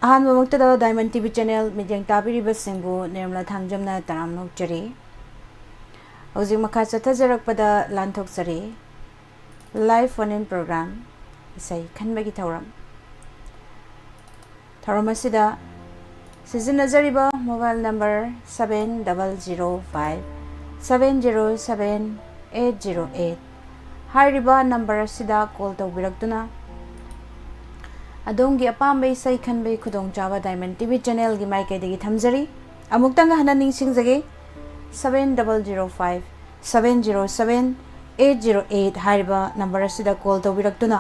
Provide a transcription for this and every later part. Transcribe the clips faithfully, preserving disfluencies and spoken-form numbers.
ꯑꯍꯥꯟꯕꯃꯛꯇꯗ Diamond T V channel ꯃꯤꯠꯌꯦꯡ ꯇꯥꯕꯤꯔꯤꯕꯁꯤꯡꯕꯨ ꯅꯤꯔꯃꯂꯥ ꯊꯥꯡꯖꯝꯅ ꯇꯔꯥꯝꯅ ꯑꯣꯛꯆꯔꯤ꯫ ꯍꯧꯖꯤꯛ ꯃꯈꯥ ꯆꯠꯊꯖꯔꯛꯄꯗ ꯂꯥꯟꯊꯣꯛꯆꯔꯤ꯫ Live phone-in program, ꯏꯁꯩ ꯈꯟꯕꯒꯤ ꯊꯧꯔꯝ꯫ ꯊꯧꯔꯝ ꯑꯁꯤꯗ ꯁꯤꯖꯤꯟꯅꯖꯔꯤꯕ mobile number seven double zero five seven zero seven eight zero eight ꯍꯥꯏꯔꯤꯕ number ꯑꯁꯤꯗ call ꯇꯧꯕꯤꯔꯛꯇꯨꯅ ꯑꯗꯣꯝꯒꯤ ꯑꯄꯥꯝꯕ ꯏꯁꯩ ꯈꯟꯕꯒꯤ ꯈꯨꯗꯣꯡꯆꯥꯕ Diamond T V channel-ꯒꯤ ꯃꯥꯏꯀꯩꯗꯒꯤ ꯊꯝꯖꯔꯤ꯫ ꯑꯃꯨꯛꯇꯪꯒ ꯍꯟꯅ ꯅꯤꯡꯁꯤꯡꯖꯒꯦ, seven double zero five seven zero seven eight zero eight ꯍꯥꯏꯔꯤꯕ number ꯑꯁꯤꯗ call ꯇꯧꯕꯤꯔꯛꯇꯨꯅ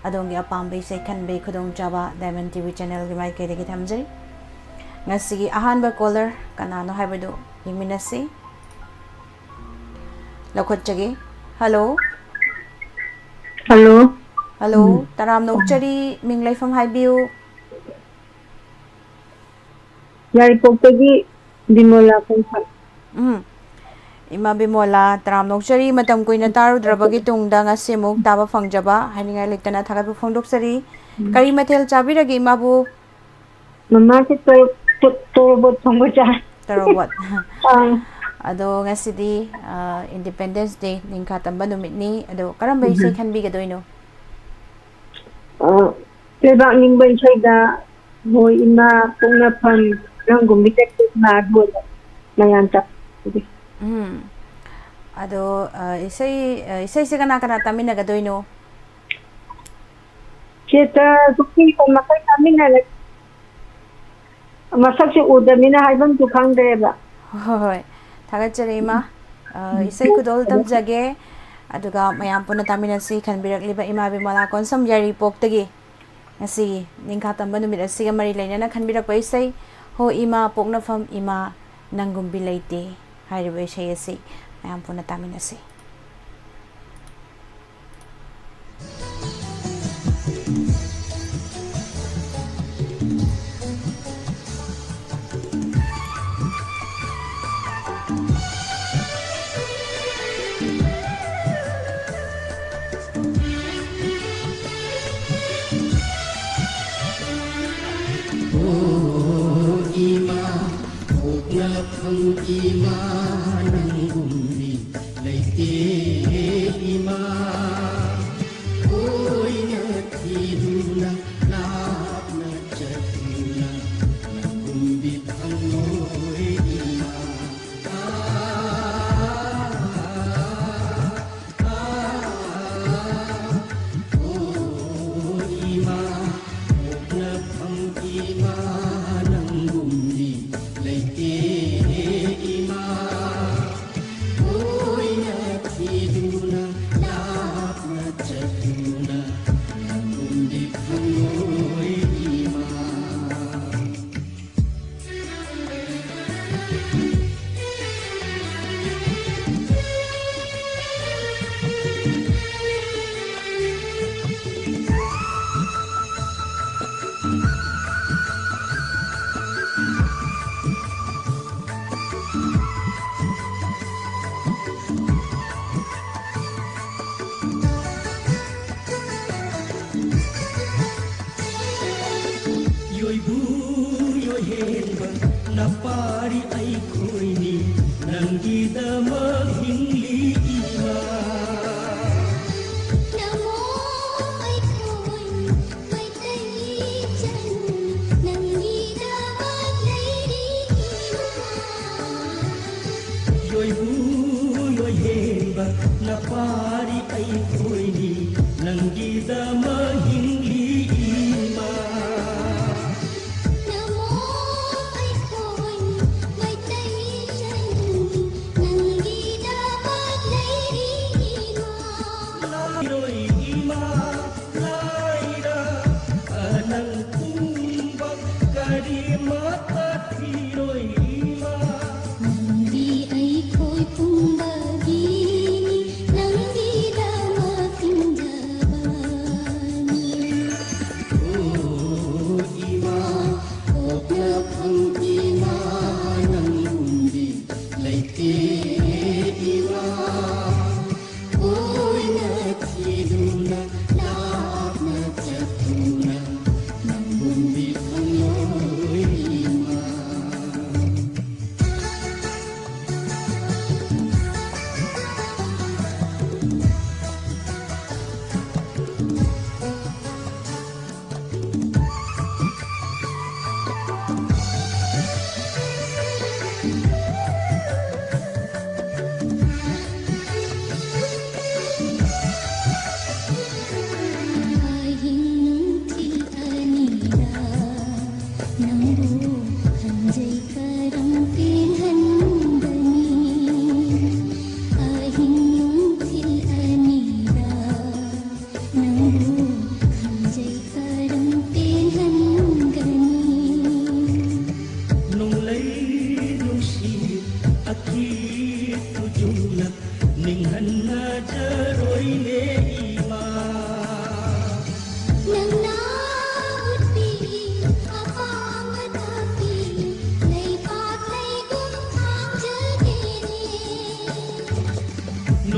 ꯑꯗꯣꯝꯒꯤ ꯑꯄꯥꯝꯕ ꯏꯁꯩ ꯈꯟꯕꯒꯤ ꯈꯨꯗꯣꯡꯆꯥꯕ Diamond T V channel-ꯒꯤ ꯃꯥꯏꯀꯩꯗꯒꯤ ꯊꯝꯖꯔꯤ꯫ ꯉꯁꯤꯒꯤ ꯑꯍꯥꯟꯕ caller ꯀꯅꯥꯅꯣ ꯍꯥꯏꯕꯗꯨ ꯌꯦꯡꯃꯤꯟꯅꯁꯤ꯫ ꯂꯧꯈꯠꯆꯒꯦ꯫ Hello꯫ Hello꯫ Hello꯫ ꯎꯝ꯫ ꯇꯔꯥꯝꯅ ꯑꯣꯛꯆꯔꯤ, ꯃꯤꯡ ꯂꯩꯐꯝ ꯍꯥꯏꯕꯤꯌꯨ꯫ ꯌꯥꯏꯔꯤꯄꯣꯛꯇꯒꯤ ꯕꯤꯃꯣꯂꯥ ꯀꯧꯕ꯫ ꯎꯝ꯫ ꯏꯃꯥ ꯕꯤꯃꯣꯂꯥ, ꯇꯔꯥꯝꯅ ꯑꯣꯛꯆꯔꯤ, ꯃꯇꯝ ꯀꯨꯏꯅ ꯇꯥꯔꯨꯗ꯭ꯔꯕꯒꯤ ꯇꯨꯡꯗ ꯉꯁꯤ ꯑꯃꯨꯛ ꯇꯥꯕ ꯐꯪꯖꯕ ꯍꯥꯏꯅꯤꯡꯉꯥꯏ ꯂꯩꯇꯅ ꯊꯥꯒꯠꯄ ꯐꯣꯡꯗꯣꯛꯆꯔꯤ꯫ ꯎꯝ꯫ ꯀꯔꯤ ꯃꯊꯦꯜ ꯆꯥꯕꯤꯔꯒꯦ ꯏꯃꯥꯕꯨ? ꯃꯃꯥꯁꯦ ꯇꯣꯔꯣ-, ꯇꯣ-, ꯇꯣꯔꯣꯕꯣꯠ ꯊꯣꯡꯕ ꯆꯥꯏ꯫ ꯇꯣꯔꯣꯕꯣꯠ꯫ ꯑꯪ꯫ ꯑꯗꯣ ꯉꯁꯤꯗꯤ, ꯑ, Independence Day, ꯅꯤꯡꯈꯥ ꯇꯝꯕ ꯅꯨꯃꯤꯠꯅꯤ꯫ ꯑꯗꯣ ꯀꯔꯝꯕ ꯏꯁꯩ ꯎꯝ꯫ ꯈꯟꯕꯤꯒꯗꯣꯏꯅꯣ? ꯑ, ꯂꯩꯕꯥꯛ ꯅꯤꯡꯕ ꯏꯁꯩꯗ "ꯍꯣꯏ ꯏꯃꯥ ꯄꯣꯛꯅꯐꯝ ꯅꯪꯒꯨꯝꯕꯤ ꯂꯩꯇꯦ ꯏꯃꯥ" ꯑꯗꯨ ꯑꯣꯏꯅ ꯃꯌꯥꯝ ꯇꯥꯛꯄꯤꯒꯦ꯫ ꯎꯝ꯫ ꯑꯗꯣ, ꯑ, ꯏꯁꯩ, ꯑ, ꯏꯁꯩꯁꯦ ꯀꯅꯥ ꯀꯅꯥ ꯇꯥꯃꯤꯟꯅꯒꯗꯣꯏꯅꯣ? ꯆꯦ, ꯇ-, ꯅꯨꯄꯤ ꯃꯈꯩ ꯇꯥꯃꯤꯟꯅꯔꯦ꯫ ꯃꯁꯛꯁꯦ ꯎꯗꯕꯅꯤꯅ ꯍꯥꯏꯐꯝꯁꯨ ꯈꯪꯗ꯭ꯔꯦꯕ꯫ ꯍꯣꯏ, ꯍꯣꯏ꯫ ꯊꯥꯒꯠꯆꯔꯤ, ꯏꯃꯥ꯫ ꯑ, ꯎꯝ꯫ ꯏꯁꯩ ꯈꯨꯗꯣꯜ ꯇꯝꯖꯒꯦ꯫ ꯑꯗꯨꯒ ꯃꯌꯥꯝ ꯄꯨꯟꯅ ꯇꯥꯃꯤꯟꯅꯁꯤ꯫ ꯈꯟꯕꯤꯔꯛꯂꯤꯕ ꯏꯃꯥ ꯕꯤꯃꯂꯥ ꯀꯣꯟꯁꯝ ꯌꯥꯏꯔꯤꯄꯣꯛꯇꯒꯤ ꯉꯁꯤꯒꯤ ꯅꯤꯡꯈꯥ ꯇꯝꯕ ꯅꯨꯃꯤꯠ ꯑꯁꯤꯒ ꯃꯔꯤ ꯂꯩꯅꯅ ꯈꯟꯕꯤꯔꯛꯄ ꯏꯁꯩ, "ꯍꯣ ꯏꯃꯥ ꯄꯣꯛꯅꯐꯝ ꯏꯃꯥ ꯅꯪꯒꯨꯝꯕꯤ ꯂꯩꯇꯦ" ꯍꯥꯏꯔꯤꯕ ꯏꯁꯩ ꯑꯁꯤ ꯃꯌꯥꯝ ꯄꯨꯟꯅ ꯇꯥꯃꯤꯟꯅꯁꯤ꯫ ꯏꯃꯥ ꯅꯪꯒꯨꯝꯕꯤ ꯂꯩꯇꯦ ꯏꯃꯥ꯫ ꯀꯣꯏꯅ ꯊꯤꯗꯨꯅ ꯂꯥꯞꯅ ꯆꯠꯇꯨꯅ ꯅꯪꯒꯨꯝꯕꯤ ꯐꯪꯂꯣꯏ ꯏꯃꯥ꯫ ꯌꯣꯏꯕꯨ ꯌꯣꯏꯍꯦꯟꯕ ꯅꯄꯥꯔꯤ ꯑꯩꯈꯣꯏꯅꯤ ꯅꯪꯒꯤꯗꯃꯛ ꯍꯤꯡꯂꯤ ꯏꯃꯥ꯫ ꯅꯃꯣ ꯑꯩꯈꯣꯏ ꯃꯩꯇꯩ ꯏꯆꯟ ꯅꯪꯒꯤꯗꯃꯛ ꯂꯩꯔꯤ ꯏꯃꯥ꯫ ꯌꯣꯏꯕꯨ ꯌꯣꯏꯍꯦꯟꯕ ꯅꯄꯥꯔꯤ ꯑꯩꯈꯣꯏꯅꯤ ꯅꯪꯒꯤꯗꯃꯛ ꯍꯤꯡꯂꯤ ꯏꯃꯥ꯫ ꯅꯃꯣ ꯑꯩꯈꯣꯏ ꯃꯩꯇꯩ ꯏꯆꯟ ꯅꯪꯒꯤꯗꯃꯛ ꯂꯩꯔꯤ ꯏꯃꯥ꯫ ꯂꯥꯏꯔꯣꯏ ꯏꯃꯥ ꯂꯥꯏꯔ ꯅꯪ ꯄꯨꯝꯕ ꯀꯔꯤꯃꯠꯇ ꯊꯤꯔꯣꯏ ꯏꯃꯥ꯫ ꯅꯪꯗꯤ ꯑꯩꯈꯣꯏ ꯄꯨꯝꯕꯒꯤꯅꯤ ꯅꯪꯒꯤꯗꯃꯛ ꯍꯤꯡꯖꯕꯅꯤ꯫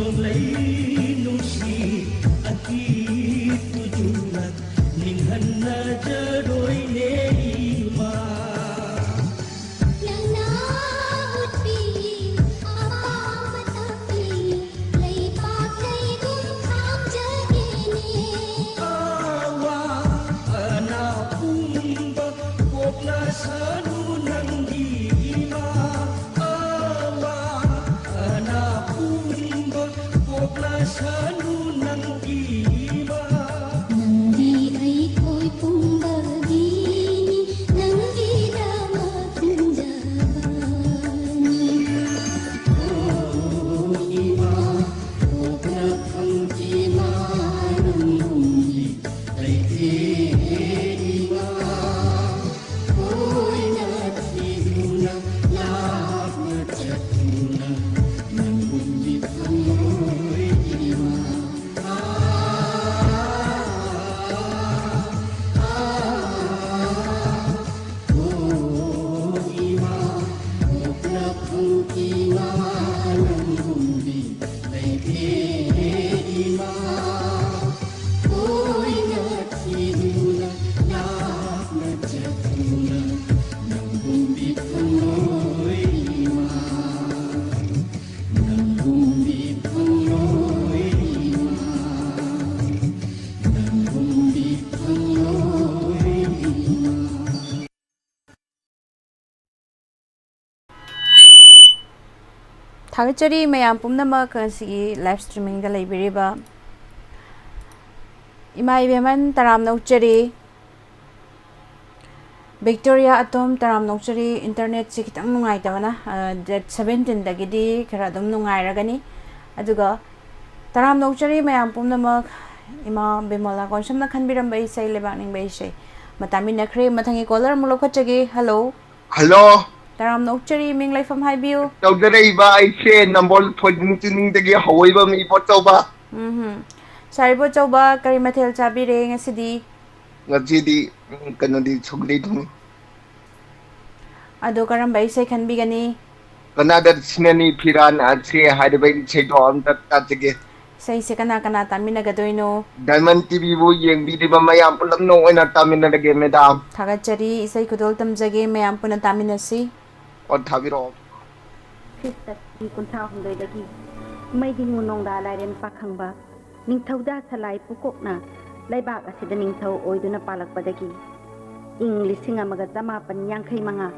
ꯅꯣꯡꯂꯩ ꯅꯨꯡꯁꯤ ꯑꯀꯤꯕ ꯇꯨꯖꯨꯅ ꯅꯤꯡꯍꯟꯅꯖꯔꯣꯏꯅꯦ ꯏꯃꯥ꯫ ꯅꯪꯅ ꯎꯠꯄꯤ ꯑꯄꯥꯝꯕ ꯇꯥꯛꯄꯤ ꯂꯩꯄꯥꯛ ꯂꯩꯒꯨꯝ ꯈꯥꯝꯖꯒꯦꯅꯦ꯫ ꯑꯋꯥ ꯑꯅꯥ ꯄꯨꯝꯕ ꯀꯣꯛꯂꯁꯅꯨ ꯅꯪꯒꯤ ꯏꯃꯥ꯫ ꯑꯋꯥ ꯑꯅꯥ ꯄꯨꯝꯕ ꯀꯣꯛꯂꯁꯅꯨ ꯅꯪꯒꯤ ꯏꯃꯥ꯫ ꯅꯪꯗꯤ ꯑꯩꯈꯣꯏ ꯄꯨꯝꯕꯒꯤꯅꯤ, ꯅꯪꯒꯤꯗꯃꯛ ꯈꯟꯖꯕꯅꯤ꯫ ꯑꯣ ꯏꯃꯥ, ꯄꯣꯛꯅꯐꯝꯒꯤ ꯏꯃꯥ, ꯅꯪꯒꯨꯝꯕꯤ ꯂꯩꯇꯦ ꯏꯃꯥ꯫ ꯀꯣꯏꯅ ꯊꯤꯗꯨꯅ ꯂꯥꯞꯅ ꯆꯠꯇꯨꯅ ꯅꯪꯒꯨꯝꯕꯤ ꯐꯪꯂꯣꯏ ꯏꯃꯥ꯫ ꯑꯥ, ꯑꯥ, ꯑꯥ, ꯑꯣ ꯏꯃꯥ, ꯄꯣꯛꯅꯐꯝꯒꯤ ꯏꯃꯥ, ꯅꯪꯒꯨꯝꯕꯤ ꯂꯩꯇꯦ ꯏꯃꯥ꯫ ꯀꯣꯏꯅ ꯊꯤꯗꯨꯅ ꯂꯥꯞꯅ ꯆꯠꯇꯨꯅ ꯅꯪꯒꯨꯝꯕꯤ ꯐꯪꯂꯣꯏ ꯏꯃꯥ꯫ ꯅꯪꯒꯨꯝꯕꯤ ꯐꯪꯂꯣꯏ ꯏꯃꯥ꯫ ꯅꯪꯒꯨꯝꯕꯤ ꯐꯪꯂꯣꯏ ꯏꯃꯥ꯫ ꯊꯥꯒꯠꯆꯔꯤ ꯃꯌꯥꯝ ꯄꯨꯝꯅꯃꯛ ꯉꯁꯤꯒꯤ live streamingꯗ ꯂꯩꯕꯤꯔꯤꯕ ꯏꯃꯥ ꯏꯕꯦꯝꯃꯟ ꯇꯔꯥꯝꯅ ꯑꯣꯛꯆꯔꯤ꯫ ꯕꯤꯛꯇꯣꯔꯤꯌꯥ ꯑꯇꯣꯝ ꯇꯔꯥꯝꯅ ꯑꯣꯛꯆꯔꯤ꯫ Internetꯁꯤ ꯈꯤꯇꯪ ꯅꯨꯡꯉꯥꯏꯇꯕꯅ, ꯑ, date seventeenꯗꯒꯤꯗꯤ ꯈꯔ ꯑꯗꯨꯝ ꯅꯨꯡꯉꯥꯏꯔꯒꯅꯤ꯫ ꯑꯗꯨꯒ ꯇꯔꯥꯝꯅ ꯑꯣꯛꯆꯔꯤ ꯃꯌꯥꯝ ꯄꯨꯝꯅꯃꯛ꯫ ꯏꯃꯥ ꯕꯤꯃꯣꯂꯥ ꯀꯣꯟꯁꯝꯅ ꯈꯟꯕꯤꯔꯝꯕ ꯏꯁꯩ, ꯂꯩꯕꯥꯛ ꯅꯤꯡꯕ ꯏꯁꯩ ꯃꯇꯥꯃꯤꯟꯅꯈ꯭ꯔꯦ꯫ ꯃꯊꯪꯒꯤ caller ꯑꯃꯨꯛ ꯂꯧꯈꯠꯆꯒꯦ꯫ Hello꯫ ꯍꯜꯂꯣ꯫ ꯇꯔꯥꯝꯅ ꯑꯣꯛꯆꯔꯤ, ꯃꯤꯡ ꯂꯩꯐꯝ ꯍꯥꯏꯕꯤꯌꯨ꯫ ꯇꯧꯖꯔꯛꯏꯕ ꯑꯩꯁꯦ ꯅꯝꯕꯣꯜ ꯊꯣꯏꯅꯤꯡ ꯆꯤꯅꯤꯡꯗꯒꯤ ꯍꯧꯏꯕꯝ ꯏꯕꯣꯆꯧꯕ꯫ ꯎꯝ ꯍꯨꯝ꯫ ꯁꯥꯔ ꯏꯕꯣꯆꯧꯕ, ꯀꯔꯤ ꯃꯊꯦꯜ ꯆꯥꯕꯤꯔꯦ ꯉꯁꯤꯗꯤ? ꯉꯁꯤꯗꯤ, ꯎꯝ, ꯀꯩꯅꯣꯗꯤ, ꯁꯧꯒ꯭ꯔꯤ ꯊꯣꯡꯉꯤ꯫ ꯑꯗꯣ ꯀꯔꯝꯕ ꯏꯁꯩ ꯈꯟꯕꯤꯒꯅꯤ? ꯀꯅꯥꯗ ꯁꯤꯅꯅꯤ ꯐꯤꯔꯥꯟ ꯑꯁꯤ ꯍꯥꯏꯔꯤꯕ ꯏꯁꯩꯗꯣ ꯑꯝꯇ ꯇꯥꯖꯒꯦ꯫ ꯏꯁꯩꯁꯦ ꯀꯅꯥ ꯀꯅꯥ ꯇꯥꯃꯤꯟꯅꯒꯗꯣꯏꯅꯣ? Diamond ꯇꯤꯚꯤꯕꯨ ꯌꯦꯡꯕꯤꯔꯤꯕ ꯃꯌꯥꯝ ꯄꯨꯂꯞꯅ ꯑꯣꯏꯅ ꯇꯥꯃꯤꯟꯅꯔꯒꯦ, ꯃꯦꯗꯥꯝ꯫ ꯊꯥꯒꯠꯆꯔꯤ꯫ ꯏꯁꯩ ꯈꯨꯗꯣꯜ ꯇꯝꯖꯒꯦ, ꯃꯌꯥꯝ ꯄꯨꯟꯅ ꯇꯥꯃꯤꯟꯅꯁꯤ꯫ ꯑꯣ, ꯊꯥꯕꯤꯔꯛꯑꯣ꯫ ꯈ꯭ꯔꯤꯁꯇ ꯆꯍꯤ ꯀꯨꯟꯊ꯭ꯔꯥ ꯍꯨꯝꯗꯣꯏꯗꯒꯤ ꯃꯩꯗꯤꯡꯉꯨ ꯅꯣꯡꯗꯥ ꯂꯥꯏꯔꯦꯝ ꯄꯥꯈꯪꯕ ꯅꯤꯡꯊꯧꯖꯥ ꯁꯂꯥꯏ ꯄꯨꯀꯣꯛꯅ ꯂꯩꯕꯥꯛ ꯑꯁꯤꯗ ꯅꯤꯡꯊꯧ ꯑꯣꯏꯗꯨꯅ ꯄꯥꯜꯂꯛꯄꯗꯒꯤ ꯏꯪ ꯂꯤꯁꯤꯡ ꯑꯃꯒ ꯆꯃꯥꯄꯟ ꯌꯥꯡꯈꯩ ꯃꯉꯥ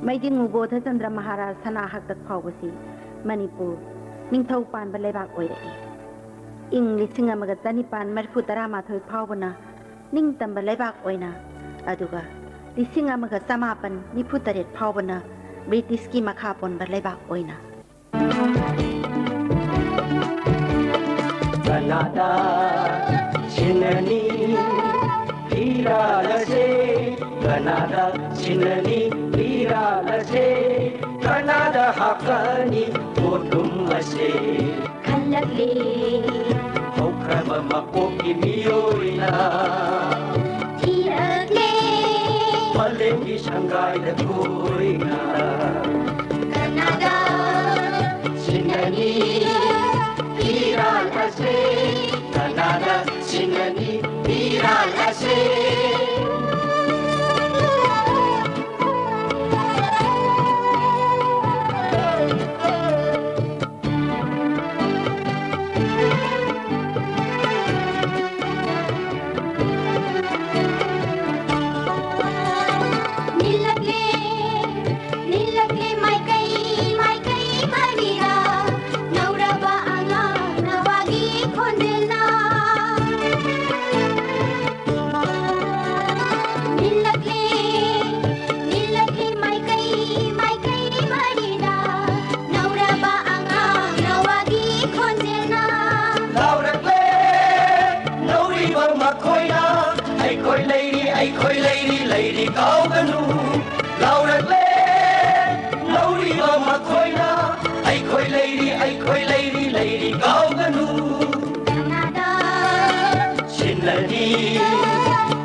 ꯃꯩꯗꯤꯡꯉꯨ ꯕꯣꯙꯆꯟꯗ꯭ꯔ ꯃꯍꯥꯔꯥꯖ ꯁꯅꯥ ꯍꯥꯛꯇꯛ ꯐꯥꯎꯕꯁꯤ ꯃꯅꯤꯄꯨꯔ ꯅꯤꯡꯊꯧ ꯄꯥꯟꯕ ꯂꯩꯕꯥꯛ ꯑꯣꯏꯔꯛꯏ꯫ ꯏꯪ ꯂꯤꯁꯤꯡ ꯑꯃꯒ ꯆꯅꯤꯄꯥꯟ ꯃꯔꯤꯐꯨ ꯇꯔꯥꯃꯥꯊꯣꯏ ꯐꯥꯎꯕꯅ ꯅꯤꯡꯇꯝꯕ ꯂꯩꯕꯥꯛ ꯑꯣꯏꯅ, ꯑꯗꯨꯒ ꯂꯤꯁꯤꯡ ꯑꯃꯒ ꯆꯃꯥꯄꯟ ꯅꯤꯐꯨ ꯇꯔꯦꯠ ꯐꯥꯎꯕꯅ ꯕ꯭ꯔꯤꯇꯤꯁꯀꯤ ꯃꯈꯥ ꯄꯣꯟꯕ ꯂꯩꯕꯥꯛ ꯑꯣꯏꯅ꯫ ꯀꯅꯥꯗ ꯁꯤꯟꯅꯅꯤ ꯐꯤꯔꯥꯜ ꯑꯁꯦ? ꯀꯅꯥꯗ ꯁꯤꯟꯅꯅꯤ ꯐꯤꯔꯥꯜ ꯑꯁꯦ? ꯀꯅꯥꯗ ꯍꯥꯞꯀꯅꯤ ꯄꯣꯠꯂꯨꯝ ꯑꯁꯦ? ꯈꯜꯂꯛꯂꯦ꯫ ꯍꯧꯈ꯭ꯔꯕ ꯃꯄꯣꯛꯀꯤ ꯃꯤꯑꯣꯏꯅ ꯊꯤꯔꯛꯂꯦ꯫ ꯃꯥꯂꯦꯝꯒꯤ ꯁꯪꯒꯥꯏꯗ ꯀꯣꯏꯅ ꯀꯅꯥꯗ ꯁꯤꯟꯅꯅꯤ ꯐꯤꯔꯥꯜ ꯑꯁꯦ? ꯀꯅꯥꯗ ꯁꯤꯟꯅꯅꯤ ꯐꯤꯔꯥꯜ ꯑꯁꯦ? ꯅꯤꯜꯂꯛꯂꯦ, ꯅꯤꯜꯂꯛꯂꯦ ꯃꯥꯏꯀꯩ, ꯃꯥꯏꯀꯩ ꯃꯔꯤꯗ ꯅꯧꯔꯕ ꯑꯉꯥꯡ ꯅꯋꯥꯒꯤ ꯈꯣꯟꯖꯦꯜꯅ꯫ ꯅꯤꯜꯂꯛꯂꯦ, ꯅꯤꯜꯂꯛꯂꯦ ꯃꯥꯏꯀꯩ, ꯃꯥꯏꯀꯩ ꯃꯔꯤꯗ ꯅꯧꯔꯕ ꯑꯉꯥꯡ ꯅꯋꯥꯒꯤ ꯈꯣꯟꯖꯦꯜꯅ꯫ ꯂꯥꯎꯔꯛꯂꯦ ꯅꯧꯔꯤꯕ ꯃꯈꯣꯏꯅ, ꯑꯩꯈꯣꯏ ꯂꯩꯔꯤ, ꯑꯩꯈꯣꯏ ꯂꯩꯔꯤ, ꯂꯩꯔꯤ ꯀꯥꯎꯒꯅꯨ꯫ ꯂꯥꯎꯔꯛꯂꯦ ꯅꯧꯔꯤꯕ ꯃꯈꯣꯏꯅ, ꯑꯩꯈꯣꯏ ꯂꯩꯔꯤ, ꯑꯩꯈꯣꯏ ꯂꯩꯔꯤ, ꯂꯩꯔꯤ ꯀꯥꯎꯒꯅꯨ꯫ ꯀꯅꯥꯗ ꯁꯤꯟꯅꯅꯤ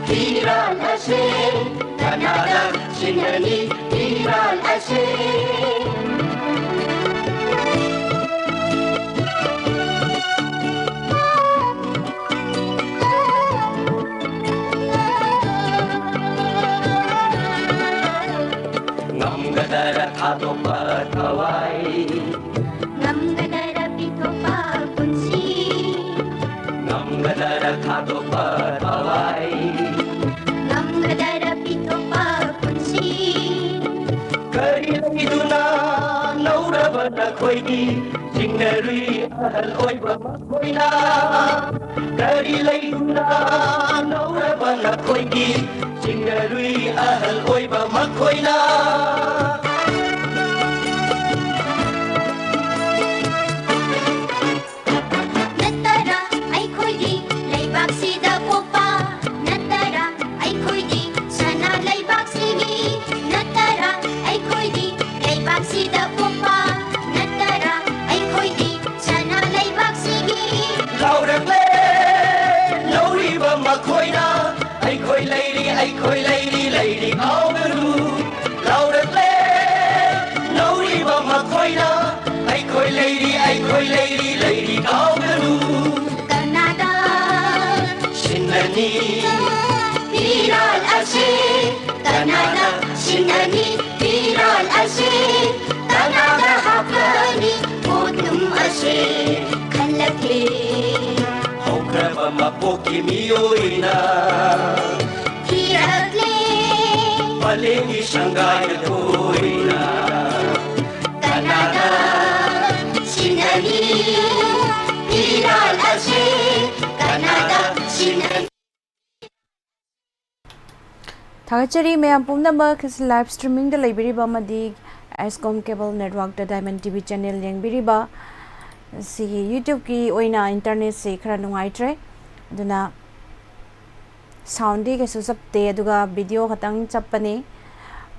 ꯐꯤꯔꯥꯜ ꯑꯁꯦ? ꯀꯅꯥꯗ ꯁꯤꯟꯅꯅꯤ ꯐꯤꯔꯥꯜ ꯑꯁꯦ? ꯑꯩꯈꯣꯏꯒꯤ ꯆꯤꯡꯅꯔꯨꯏ ꯑꯍꯜ ꯑꯣꯏꯕ ꯃꯈꯣꯏꯅ꯫ ꯀꯔꯤ ꯂꯩꯗꯨꯅ ꯂꯧꯔꯕ ꯅꯈꯣꯏꯒꯤ ꯆꯤꯡꯅꯔꯨꯏ ꯑꯍꯜ ꯑꯣꯏꯕ ꯃꯈꯣꯏꯅ? ꯅꯠꯇꯔꯥ ꯑꯩꯈꯣꯏꯒꯤ ꯂꯩꯕꯥꯛꯁꯤꯗ ꯄꯣꯛꯄ? ꯅꯠꯇꯔꯥ ꯑꯩꯈꯣꯏꯒꯤ ꯁꯅꯥ ꯂꯩꯕꯥꯛꯁꯤꯒꯤ? ꯅꯠꯇꯔꯥ ꯑꯩꯈꯣꯏꯒꯤ ꯂꯩꯕꯥꯛꯁꯤꯗ ꯄꯣꯛꯄ? ꯅꯠꯇꯔꯥ ꯑꯩꯈꯣꯏꯒꯤ ꯁꯅꯥ ꯂꯩꯕꯥꯛꯁꯤꯒꯤ? ꯂꯥꯎꯔꯛꯂꯦ ꯂꯧꯔꯤꯕ ꯃꯈꯣꯏꯅ, ꯑꯩꯈꯣꯏ ꯂꯩꯔꯤ, ꯑꯩꯈꯣꯏ ꯂꯩꯔꯤ, ꯂꯩꯔꯤ ꯀꯥꯎꯒꯅꯨ꯫ ꯂꯥꯎꯔꯛꯂꯦ ꯂꯧꯔꯤꯕ ꯃꯈꯣꯏꯅ, ꯑꯩꯈꯣꯏ ꯂꯩꯔꯤ, ꯑꯩꯈꯣꯏ ꯂꯩꯔꯤ, ꯂꯩꯔꯤ ꯀꯥꯎꯒꯅꯨ꯫ ꯀꯅꯥꯗ ꯁꯤꯟꯅꯅꯤ ꯐꯤꯔꯥꯜ ꯑꯁꯤ? ꯀꯅꯥꯗ ꯁꯤꯟꯅꯅꯤ ꯐꯤꯔꯥꯜ ꯑꯁꯤ? ꯀꯅꯥꯗ ꯍꯥꯞꯀꯅꯤ ꯄꯣꯠꯇꯨꯝ ꯑꯁꯤ? ꯈꯜꯂꯛꯂꯦ ꯍꯧꯈ꯭ꯔꯕ ꯃꯄꯣꯛꯀꯤ ꯃꯤꯑꯣꯏꯅ꯫ ꯊꯤꯔꯛꯂꯦ ꯄꯂꯦꯝꯒꯤ ꯁꯪꯒꯥꯏ ꯑꯣꯏꯅ꯫ ꯀꯅꯥꯗ ꯁꯤꯟꯅꯅꯤ ꯐꯤꯔꯥꯜ ꯑꯁꯤ? ꯀꯅꯥꯗ ꯁꯤꯟꯅꯅꯤ? ꯊꯥꯒꯠꯆꯔꯤ ꯃꯌꯥꯝ ꯄꯨꯝꯅꯃꯛ ꯂꯥꯏꯚ ꯁ꯭ꯇ꯭ꯔꯤꯃꯤꯡꯗ ꯂꯩꯕꯤꯔꯤꯕ ꯑꯃꯗꯤ ꯑꯦꯁꯀꯣꯝ ꯀꯦꯕꯜ ꯅꯦꯠꯋꯥꯔꯛꯇ ꯗꯥꯏꯃꯟ ꯇꯤ ꯚꯤ ꯆꯦꯅꯦꯜ ꯌꯦꯡꯕꯤꯔꯤꯕ꯫ ꯁꯤꯒꯤ ꯌꯨꯇ꯭ꯌꯨꯕꯀꯤ ꯑꯣꯏꯅ ꯏꯟꯇꯔꯅꯦꯠꯁꯤ ꯈꯔ ꯅꯨꯡꯉꯥꯏꯇ꯭ꯔꯦ, ꯑꯗꯨꯅ ꯁꯥꯎꯟꯗꯤ ꯀꯩꯁꯨ ꯆꯞꯇꯦ, ꯑꯗꯨꯒ ꯚꯤꯗꯤꯑꯣ ꯈꯛꯇꯪ ꯆꯞꯄꯅꯤ꯫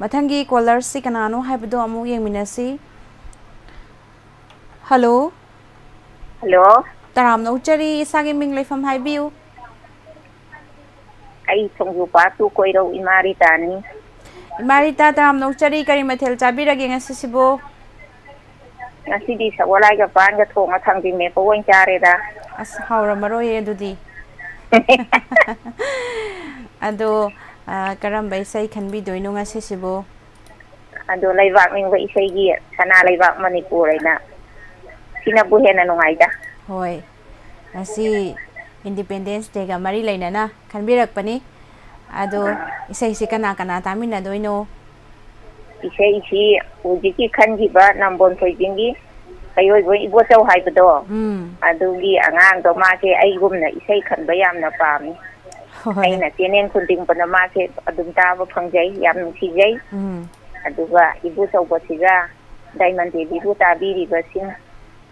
ꯃꯊꯪꯒꯤ ꯀꯣꯂꯔꯁꯤ ꯀꯅꯥꯅꯣ ꯍꯥꯏꯕꯗꯣ ꯑꯃꯨꯛ ꯌꯦꯡꯃꯤꯟꯅꯁꯤ꯫ ꯍꯜꯂꯣ꯫ ꯍꯜꯂꯣ꯫ ꯇꯔꯥꯝꯅ ꯑꯣꯛꯆꯔꯤ, ꯏꯁꯥꯒꯤ ꯃꯤꯡ ꯂꯩꯐꯝ ꯍꯥꯏꯕꯤꯌꯨ꯫ ꯑꯩ ꯁꯣꯡꯖꯨꯄꯥ ꯇꯨ ꯀꯣꯏꯔꯧ ꯏꯃꯥ ꯔꯤꯇꯥꯅꯤ꯫ ꯏꯃꯥ ꯔꯤꯇꯥ, ꯇꯔꯥꯝꯅ ꯑꯣꯛꯆꯔꯤ, ꯀꯔꯤ ꯃꯊꯦꯜ ꯆꯥꯕꯤꯔꯒꯦ ꯉꯁꯤꯁꯤꯕꯨ? ꯉꯁꯤꯗꯤ ꯁꯒꯣꯜꯍꯋꯥꯏꯒ ꯄꯥꯟꯒ ꯊꯣꯡꯉ ꯊꯥꯡꯖꯤꯡ ꯃꯦꯠꯄ ꯑꯣꯏꯅ ꯆꯥꯔꯦꯗ꯫ ꯑꯁ, ꯍꯥꯎꯔꯝꯃꯔꯣꯏꯌꯦ ꯑꯗꯨꯗꯤ꯫ ꯑꯗꯣ, ꯑ, ꯀꯔꯝꯕ ꯏꯁꯩ ꯈꯟꯕꯤꯗꯣꯏꯅꯣ ꯉꯁꯤꯁꯤꯕꯨ? ꯑꯗꯣ ꯂꯩꯕꯥꯛ ꯅꯤꯡꯕ ꯏꯁꯩꯒꯤ ꯁꯅꯥ ꯂꯩꯕꯥꯛ ꯃꯅꯤꯄꯨꯔ ꯍꯥꯏꯅ ꯁꯤꯅꯕꯨ ꯍꯦꯟꯅ ꯅꯨꯡꯉꯥꯏꯗ꯫ ꯍꯣꯏ, ꯉꯁꯤ ꯏꯟꯗꯤꯄꯦꯟꯗꯦꯟꯁ ꯗꯦꯒ ꯃꯔꯤ ꯂꯩꯅꯅ ꯈꯟꯕꯤꯔꯛꯄꯅꯤ꯫ ꯑꯗꯣ ꯏꯁꯩꯁꯤ ꯀꯅꯥ ꯀꯅꯥ ꯇꯥꯃꯤꯟꯅꯗꯣꯏꯅꯣ? ꯏꯁꯩꯁꯤ ꯍꯧꯖꯤꯛꯀꯤ ꯈꯟꯈꯤꯕ ꯅꯝꯕꯣꯜ ꯊꯣꯏꯕꯤꯒꯤ ꯑꯩꯈꯣꯏ ꯏꯕꯣꯆꯧ ꯍꯥꯏꯕꯗꯣ, ꯎꯝ꯫ ꯑꯗꯨꯒꯤ ꯑꯉꯥꯡꯗꯣ, ꯃꯥꯁꯦ ꯑꯩꯒꯨꯝꯅ ꯏꯁꯩ ꯈꯟꯕ ꯌꯥꯝꯅ ꯄꯥꯝꯃꯤ꯫ ꯍꯣꯏ꯫ ꯑꯩꯅ ꯆꯦꯅꯦꯜ ꯈꯨꯗꯤꯡꯃꯛꯇ ꯃꯥꯁꯦ ꯑꯗꯨꯝ ꯇꯥꯕ ꯐꯪꯖꯩ, ꯌꯥꯝ ꯅꯨꯡꯁꯤꯖꯩ꯫ ꯎꯝ꯫ ꯑꯗꯨꯒ ꯏꯕꯣꯆꯧꯕꯁꯤꯒ ꯗꯥꯏꯃꯟ ꯇꯤꯚꯤꯕꯨ ꯇꯥꯕꯤꯔꯤꯕꯁꯤꯡ,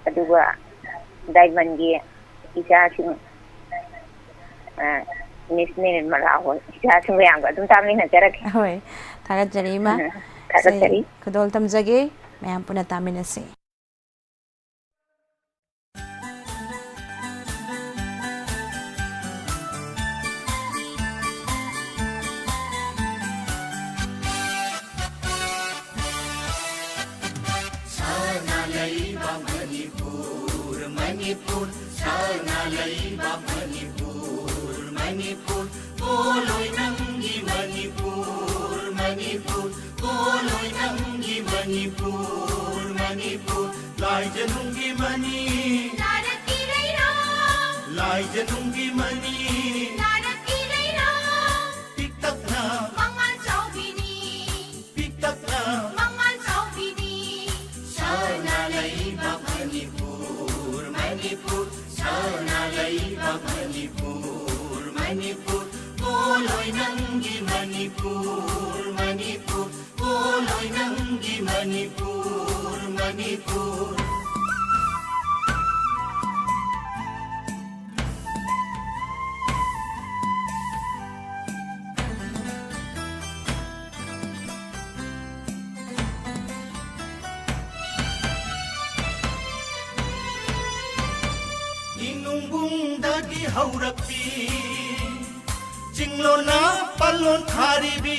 ꯑꯗꯨꯒ ꯗꯥꯏꯃꯟꯒꯤ ꯏꯆꯥꯁꯤꯡ, ꯑ, ꯃꯤꯁ ꯅꯤꯔꯃꯂꯥ ꯍꯣꯏ, ꯏꯆꯥꯁꯤꯡ ꯃꯌꯥꯝꯒ ꯑꯗꯨꯝ ꯇꯥꯃꯤꯟꯅꯖꯔꯒꯦ꯫ ꯍꯣꯏ, ꯊꯥꯒꯠꯆꯔꯤ, ꯏꯃꯥ꯫ ꯎꯝ, ꯊꯥꯒꯠꯆꯔꯤ꯫ ꯏꯁꯩ ꯈꯨꯗꯣꯜ ꯇꯝꯖꯒꯦ, ꯃꯌꯥꯝ ꯄꯨꯟꯅ ꯇꯥꯃꯤꯟꯅꯁꯤ꯫ ꯁꯅꯥ ꯂꯩꯕꯥꯛ ꯃꯅꯤꯄꯨꯔ, ꯃꯅꯤꯄꯨꯔ, ꯁꯅꯥ ꯂꯩꯕꯥꯛ ꯃꯅꯤꯄꯨꯔ, ꯃꯅꯤꯄꯨꯔ, ꯄꯣꯂꯣꯏ ꯅꯪꯒꯤ ꯃꯅꯤꯄꯨꯔ, ꯃꯅꯤꯄꯨꯔ, ꯄꯣꯂꯣꯏ ꯅꯪꯒꯤ ꯃꯅꯤꯄꯨꯔ, ꯃꯅꯤꯄꯨꯔ, ꯂꯥꯏꯖꯅꯨꯡꯒꯤ ꯃꯅꯤ, ꯂꯥꯏꯖꯅꯨꯡꯒꯤ ꯃꯅꯤ, ꯄꯤꯛꯇꯛꯅ ꯃꯉꯥꯜ ꯆꯥꯎꯕꯤꯅꯤ, ꯄꯤꯛꯇꯛꯅ ꯃꯉꯥꯜ ꯆꯥꯎꯕꯤꯅꯤ꯫ ꯁꯅꯥ ꯂꯩꯕꯥꯛ ꯃꯅꯤꯄꯨꯔ, ꯃꯅꯤꯄꯨꯔ, ꯁꯅꯥ ꯂꯩꯕꯥꯛ ꯃꯅꯤꯄꯨꯔ, ꯃꯅꯤꯄꯨꯔ, ꯄꯣꯂꯣꯏ ꯅꯪꯒꯤ ꯃꯅꯤꯄꯨꯔ, ꯃꯅꯤꯄꯨꯔ, ꯄꯣꯂꯣꯏ ꯅꯪꯒꯤ ꯃꯅꯤꯄꯨꯔ, ꯃꯅꯤꯄꯨꯔ꯫ ꯏꯅꯨꯡꯕꯨꯡꯗꯒꯤ ꯍꯧꯔꯛꯄꯤ, ꯆꯤꯡꯂꯣꯟꯅ ꯄꯜꯂꯣꯟ ꯊꯥꯔꯤꯕꯤ,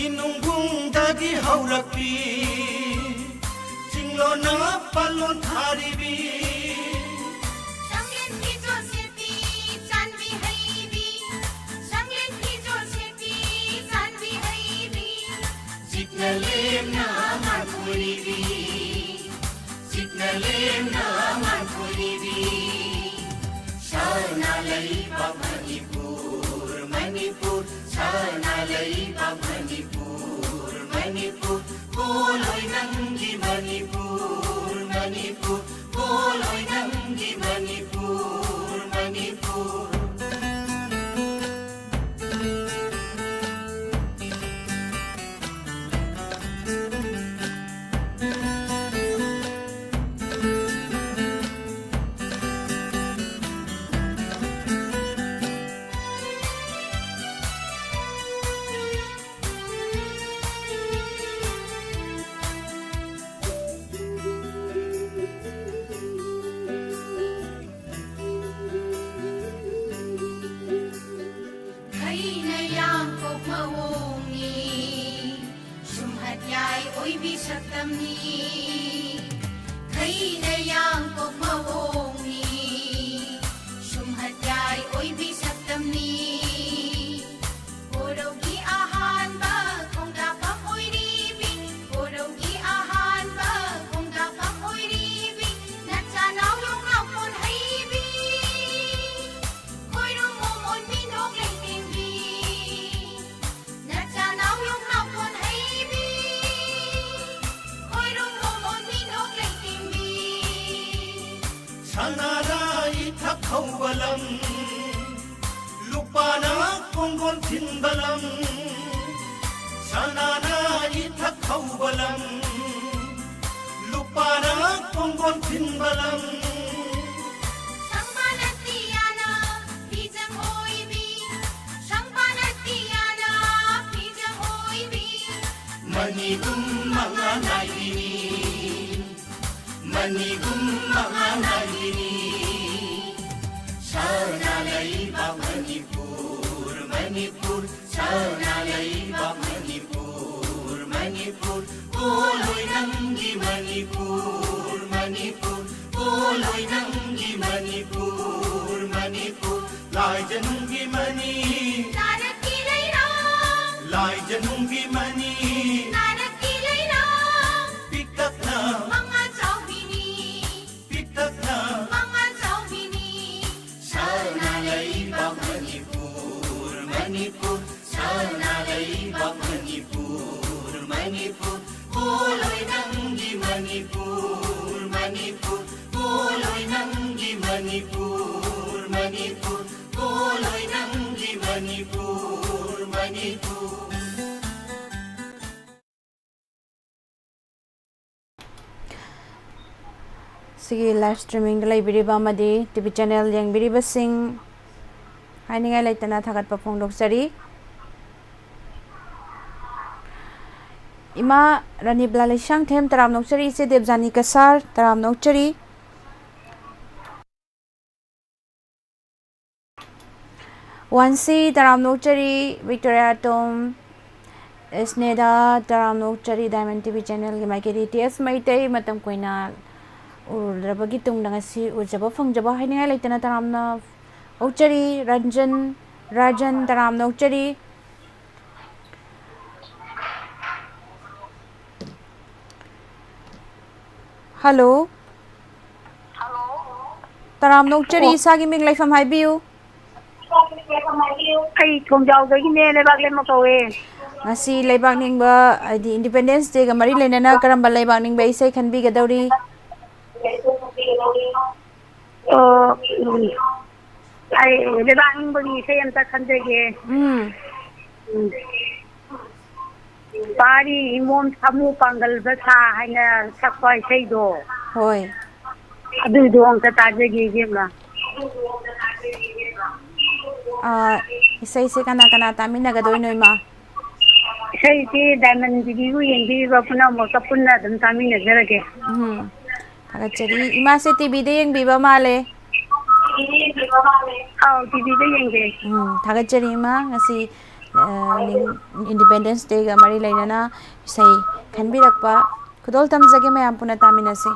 ꯏꯅꯨꯡꯕꯨꯡꯗꯒꯤ ꯍꯧꯔꯛꯄꯤ, ꯆꯤꯡꯂꯣꯟꯅ ꯄꯜꯂꯣꯟ ꯊꯥꯔꯤꯕꯤ꯫ ꯆꯥꯡꯂꯦꯟꯒꯤ ꯖꯣꯁꯦꯐꯤ ꯆꯥꯟꯕꯤ ꯍꯩꯕꯤ, ꯆꯥꯡꯂꯦꯟꯒꯤ ꯖꯣꯁꯦꯐꯤ ꯆꯥꯟꯕꯤ ꯍꯩꯕꯤ, ꯆꯤꯛꯅ ꯂꯦꯝꯅ ꯃꯥꯡꯈꯨꯔꯤꯕꯤ, ꯆꯤꯛꯅ ꯂꯦꯝꯅ ꯃꯥꯡꯈꯨꯔꯤꯕꯤ꯫ ꯁꯅꯥ ꯂꯩꯕꯥꯛ ꯃꯅꯤꯄꯨꯔ, ꯃꯅꯤꯄꯨꯔ, ꯁꯅꯥ ꯂꯩꯕꯥꯛ ꯃꯅꯤꯄꯨꯔ, ꯃꯅꯤꯄꯨꯔ, ꯄꯣꯂꯣꯏ ꯅꯪꯒꯤ ꯃꯅꯤꯄꯨꯔ꯫ ꯃꯅꯤꯄꯨꯔ, ꯄꯣꯂꯣꯏ ꯅꯪꯒꯤ ꯃꯅꯤꯄꯨꯔ, ꯃꯅꯤꯄꯨꯔ꯫ ꯈꯩꯅ ꯌꯥꯡꯀꯣꯛ ꯃꯑꯣꯡꯅꯤ, ꯁꯨꯝꯍꯠ ꯌꯥꯏ ꯑꯣꯏꯕꯤ ꯁꯛꯇꯝꯅꯤ꯫ ꯈꯩꯅ ꯌꯥꯡꯀꯣꯛ ꯃꯑꯣꯡꯅꯤ, ꯁꯨꯝꯍꯠ ꯌꯥꯏ ꯑꯣꯏꯕꯤ ꯁꯛꯇꯝꯅꯤ꯫ ꯀꯣꯔꯧꯒꯤ ꯑꯍꯥꯟꯕ ꯈꯣꯡꯗꯥꯐꯝ ꯑꯣꯏꯔꯤꯕꯤ, ꯀꯣꯔꯧꯒꯤ ꯑꯍꯥꯟꯕ ꯈꯣꯡꯗꯥꯐꯝ ꯑꯣꯏꯔꯤꯕꯤ, ꯅꯆꯥꯅꯥꯎ ꯌꯣꯡꯅꯥꯎ ꯀꯣꯟ ꯍꯩꯕꯤ꯫ ꯈꯣꯏꯔꯨꯝ ꯃꯣꯃꯣꯟ ꯃꯤꯅꯣꯛ ꯂꯩꯇꯦꯡꯕꯤ, ꯅꯆꯥꯅꯥꯎ ꯌꯣꯡꯅꯥꯎ ꯀꯣꯟ ꯍꯩꯕꯤ꯫ ꯈꯣꯏꯔꯨꯝ ꯃꯣꯃꯣꯟ ꯃꯤꯅꯣꯛ ꯂꯩꯇꯦꯡꯕꯤ꯫ ꯁꯅꯥꯅ ꯏꯊꯛ ꯍꯧꯕ ꯂꯝ, ꯂꯨꯄꯥꯅ ꯀꯣꯡꯒꯣꯟ ꯊꯤꯟꯕ ꯂꯝ꯫ ꯁꯅꯥꯅ ꯏꯊꯛ ꯍꯧꯕ ꯂꯝ, ꯂꯨꯄꯥꯅ ꯀꯣꯡꯒꯣꯟ ꯊꯤꯟꯕ ꯂꯝ꯫ ꯁꯪꯕꯥꯅ ꯇꯤꯌꯥꯅ ꯐꯤꯖꯪ ꯑꯣꯏꯕꯤ, ꯁꯪꯕꯥꯅ ꯇꯤꯌꯥꯅ ꯐꯤꯖꯪ ꯑꯣꯏꯕꯤ꯫ ꯃꯅꯤꯒꯨꯝ ꯃꯉꯥꯜ ꯅꯥꯏꯕꯤꯅꯤ, ꯃꯅꯤꯒꯨꯝ ꯃꯉꯥꯜ ꯅꯥꯏꯕꯤꯅꯤ꯫ ꯁꯅꯥ ꯂꯩꯕꯥꯛ ꯃꯅꯤꯄꯨꯔ, ꯃꯅꯤꯄꯨꯔ, ꯁꯅꯥ ꯂꯩꯕꯥꯛ ꯃꯅꯤꯄꯨꯔ, ꯃꯅꯤꯄꯨꯔ, ꯄꯣꯂꯣꯏ ꯅꯪꯒꯤ ꯃꯅꯤꯄꯨꯔ, ꯃꯅꯤꯄꯨꯔ, ꯄꯣꯂꯣꯏ ꯅꯪꯒꯤ ꯃꯅꯤꯄꯨꯔ, ꯃꯅꯤꯄꯨꯔ, ꯂꯥꯏꯖꯅꯨꯡꯒꯤ ꯃꯅꯤ, ꯅꯥꯔꯛꯀꯤ ꯂꯩꯔꯣꯡ, ꯂꯥꯏꯖꯅꯨꯡꯒꯤ ꯃꯅꯤ, ꯅꯥꯔꯛꯀꯤ ꯂꯩꯔꯣꯡ, ꯄꯤꯛꯇꯛꯅ ꯃꯉꯥꯜ ꯆꯥꯎꯕꯤꯅꯤ, ꯄꯤꯛꯇꯛꯅ ꯃꯉꯥꯜ ꯆꯥꯎꯕꯤꯅꯤ꯫ ꯁꯅꯥ ꯂꯩꯕꯥꯛ ꯃꯅꯤꯄꯨꯔ, ꯃꯅꯤꯄꯨꯔ, ꯁꯅꯥ ꯂꯩꯕꯥꯛ ꯃꯅꯤꯄꯨꯔ, ꯃꯅꯤꯄꯨꯔ, ꯄꯣꯂꯣꯏ ꯅꯪꯒꯤ ꯃꯅꯤꯄꯨꯔ, ꯃꯅꯤꯄꯨꯔ, ꯄꯣꯂꯣꯏ ꯅꯪꯒꯤ ꯃꯅꯤꯄꯨꯔ, ꯃꯅꯤꯄꯨꯔ, ꯄꯣꯂꯣꯏ ꯅꯪꯒꯤ ꯃꯅꯤꯄꯨꯔ, ꯃꯅꯤꯄꯨꯔ꯫ ꯁꯤꯒꯤ live streamingꯗ ꯂꯩꯕꯤꯔꯤꯕ ꯑꯃꯗꯤ ꯇꯤ ꯚꯤ channel ꯌꯦꯡꯕꯤꯔꯤꯕꯁꯤꯡ, ꯍꯥꯏꯅꯤꯡꯉꯥꯏ ꯂꯩꯇꯅ ꯊꯥꯒꯠꯄ ꯐꯣꯡꯗꯣꯛꯆꯔꯤ꯫ ꯏꯃꯥ ꯔꯥꯅꯤꯕꯂꯥ ꯂꯩꯁꯥꯡꯊꯦꯝ, ꯇꯔꯥꯝꯅ ꯑꯣꯛꯆꯔꯤ꯫ ꯏꯆꯦ ꯗꯦꯕꯖꯥꯅꯤ ꯀꯁꯥꯔ, ꯇꯔꯥꯝꯅ ꯑꯣꯛꯆꯔꯤ꯫ ꯋꯥꯟꯁꯤ, ꯇꯔꯥꯝꯅ ꯑꯣꯛꯆꯔꯤ꯫ ꯕꯤꯛꯇꯣꯔꯤꯌꯥ ꯇꯣꯝ, ꯏꯁꯅꯦꯗꯥ, ꯇꯔꯥꯝꯅ ꯑꯣꯛꯆꯔꯤ꯫ Diamond ꯇꯤ ꯚꯤ channelꯒꯤ ꯃꯥꯏꯀꯩꯗꯒꯤ ꯇꯤ ꯑꯦꯁ ꯃꯩꯇꯩ, ꯃꯇꯝ ꯀꯨꯏꯅ ꯎꯔꯨꯗ꯭ꯔꯕꯒꯤ ꯇꯨꯡꯗ ꯉꯁꯤ ꯎꯖꯕ ꯐꯪꯖꯕ ꯍꯥꯏꯅꯤꯡꯉꯥꯏ ꯂꯩꯇꯅ ꯇꯔꯥꯝꯅ ꯑꯣꯛꯆꯔꯤ꯫ ꯔꯟꯖꯟ, ꯔꯥꯖꯟ, ꯇꯔꯥꯝꯅ ꯑꯣꯛꯆꯔꯤ꯫ ꯍꯜꯂꯣ꯫ ꯍꯜꯂꯣ꯫ ꯇꯔꯥꯝꯅ ꯑꯣꯛꯆꯔꯤ, ꯑꯣ꯫ ꯏꯁꯥꯒꯤ ꯃꯤꯡ ꯂꯩꯐꯝ ꯍꯥꯏꯕꯤꯌꯨ꯫ ꯑꯩ ꯊꯣꯡꯖꯥꯎꯗꯒꯤꯅꯦ, ꯂꯩꯕꯥꯛ ꯂꯦꯝꯃ ꯀꯧꯋꯦ꯫ ꯉꯁꯤ ꯂꯩꯕꯥꯛ ꯅꯤꯡꯕ, ꯍꯥꯏꯗꯤ Independence Dayꯒ ꯃꯔꯤ ꯂꯩꯅꯅ ꯀꯔꯝꯕ ꯂꯩꯕꯥꯛ ꯅꯤꯡꯕ ꯏꯁꯩ ꯈꯟꯕꯤꯒꯗꯧꯔꯤ? ꯑꯣ, ꯎꯝ꯫ ꯑꯩ ꯂꯩꯕꯥꯛ ꯅꯤꯡꯕꯒꯤ ꯏꯁꯩ ꯑꯝꯇ ꯈꯟꯖꯒꯦ꯫ ꯎꯝ꯫ ꯎꯝ꯫ ꯄꯥꯔꯤ ꯏꯃꯣꯝ ꯁꯥꯃꯨ ꯄꯥꯡꯒꯜꯗ ꯁꯥ ꯍꯥꯏꯅ ꯁꯛꯄ ꯏꯁꯩꯗꯣ꯫ ꯍꯣꯏ꯫ ꯑꯗꯨꯏꯗꯣ ꯑꯝꯇ ꯇꯥꯖꯒꯦ, ꯏꯕꯦꯝꯃ꯫ ꯑꯥ, ꯏꯁꯩꯁꯦ ꯀꯅꯥ ꯀꯅꯥ ꯇꯥꯃꯤꯟꯅꯒꯗꯣꯏꯅꯣ, ꯏꯃꯥ? ꯏꯁꯩꯁꯤ Diamond ꯇꯤ ꯚꯤꯕꯨ ꯌꯦꯡꯕꯤꯔꯤꯕ ꯄꯨꯝꯅꯃꯛꯀ ꯄꯨꯟꯅ ꯑꯗꯨꯝ ꯇꯥꯃꯤꯟꯅꯖꯔꯒꯦ꯫ ꯎꯝ, ꯊꯥꯒꯠꯆꯔꯤ꯫ ꯏꯃꯥꯁꯦ ꯇꯤ ꯚꯤꯗ ꯌꯦꯡꯕꯤꯕ ꯃꯥꯜꯂꯦ꯫ ꯑꯥꯎ, ꯇꯤ ꯚꯤꯗ ꯌꯦꯡꯖꯩ꯫ ꯎꯝ, ꯊꯥꯒꯠꯆꯔꯤ, ꯏꯃꯥ꯫ ꯉꯁꯤ, ꯑ, ꯅꯤꯡ-, Independence Dayꯒ ꯃꯔꯤ ꯂꯩꯅꯅ ꯏꯁꯩ ꯈꯟꯕꯤꯔꯛꯄ꯫ ꯈꯨꯗꯣꯜ ꯇꯝꯖꯒꯦ, ꯃꯌꯥꯝ ꯄꯨꯟꯅ ꯇꯥꯃꯤꯟꯅꯁꯤ꯫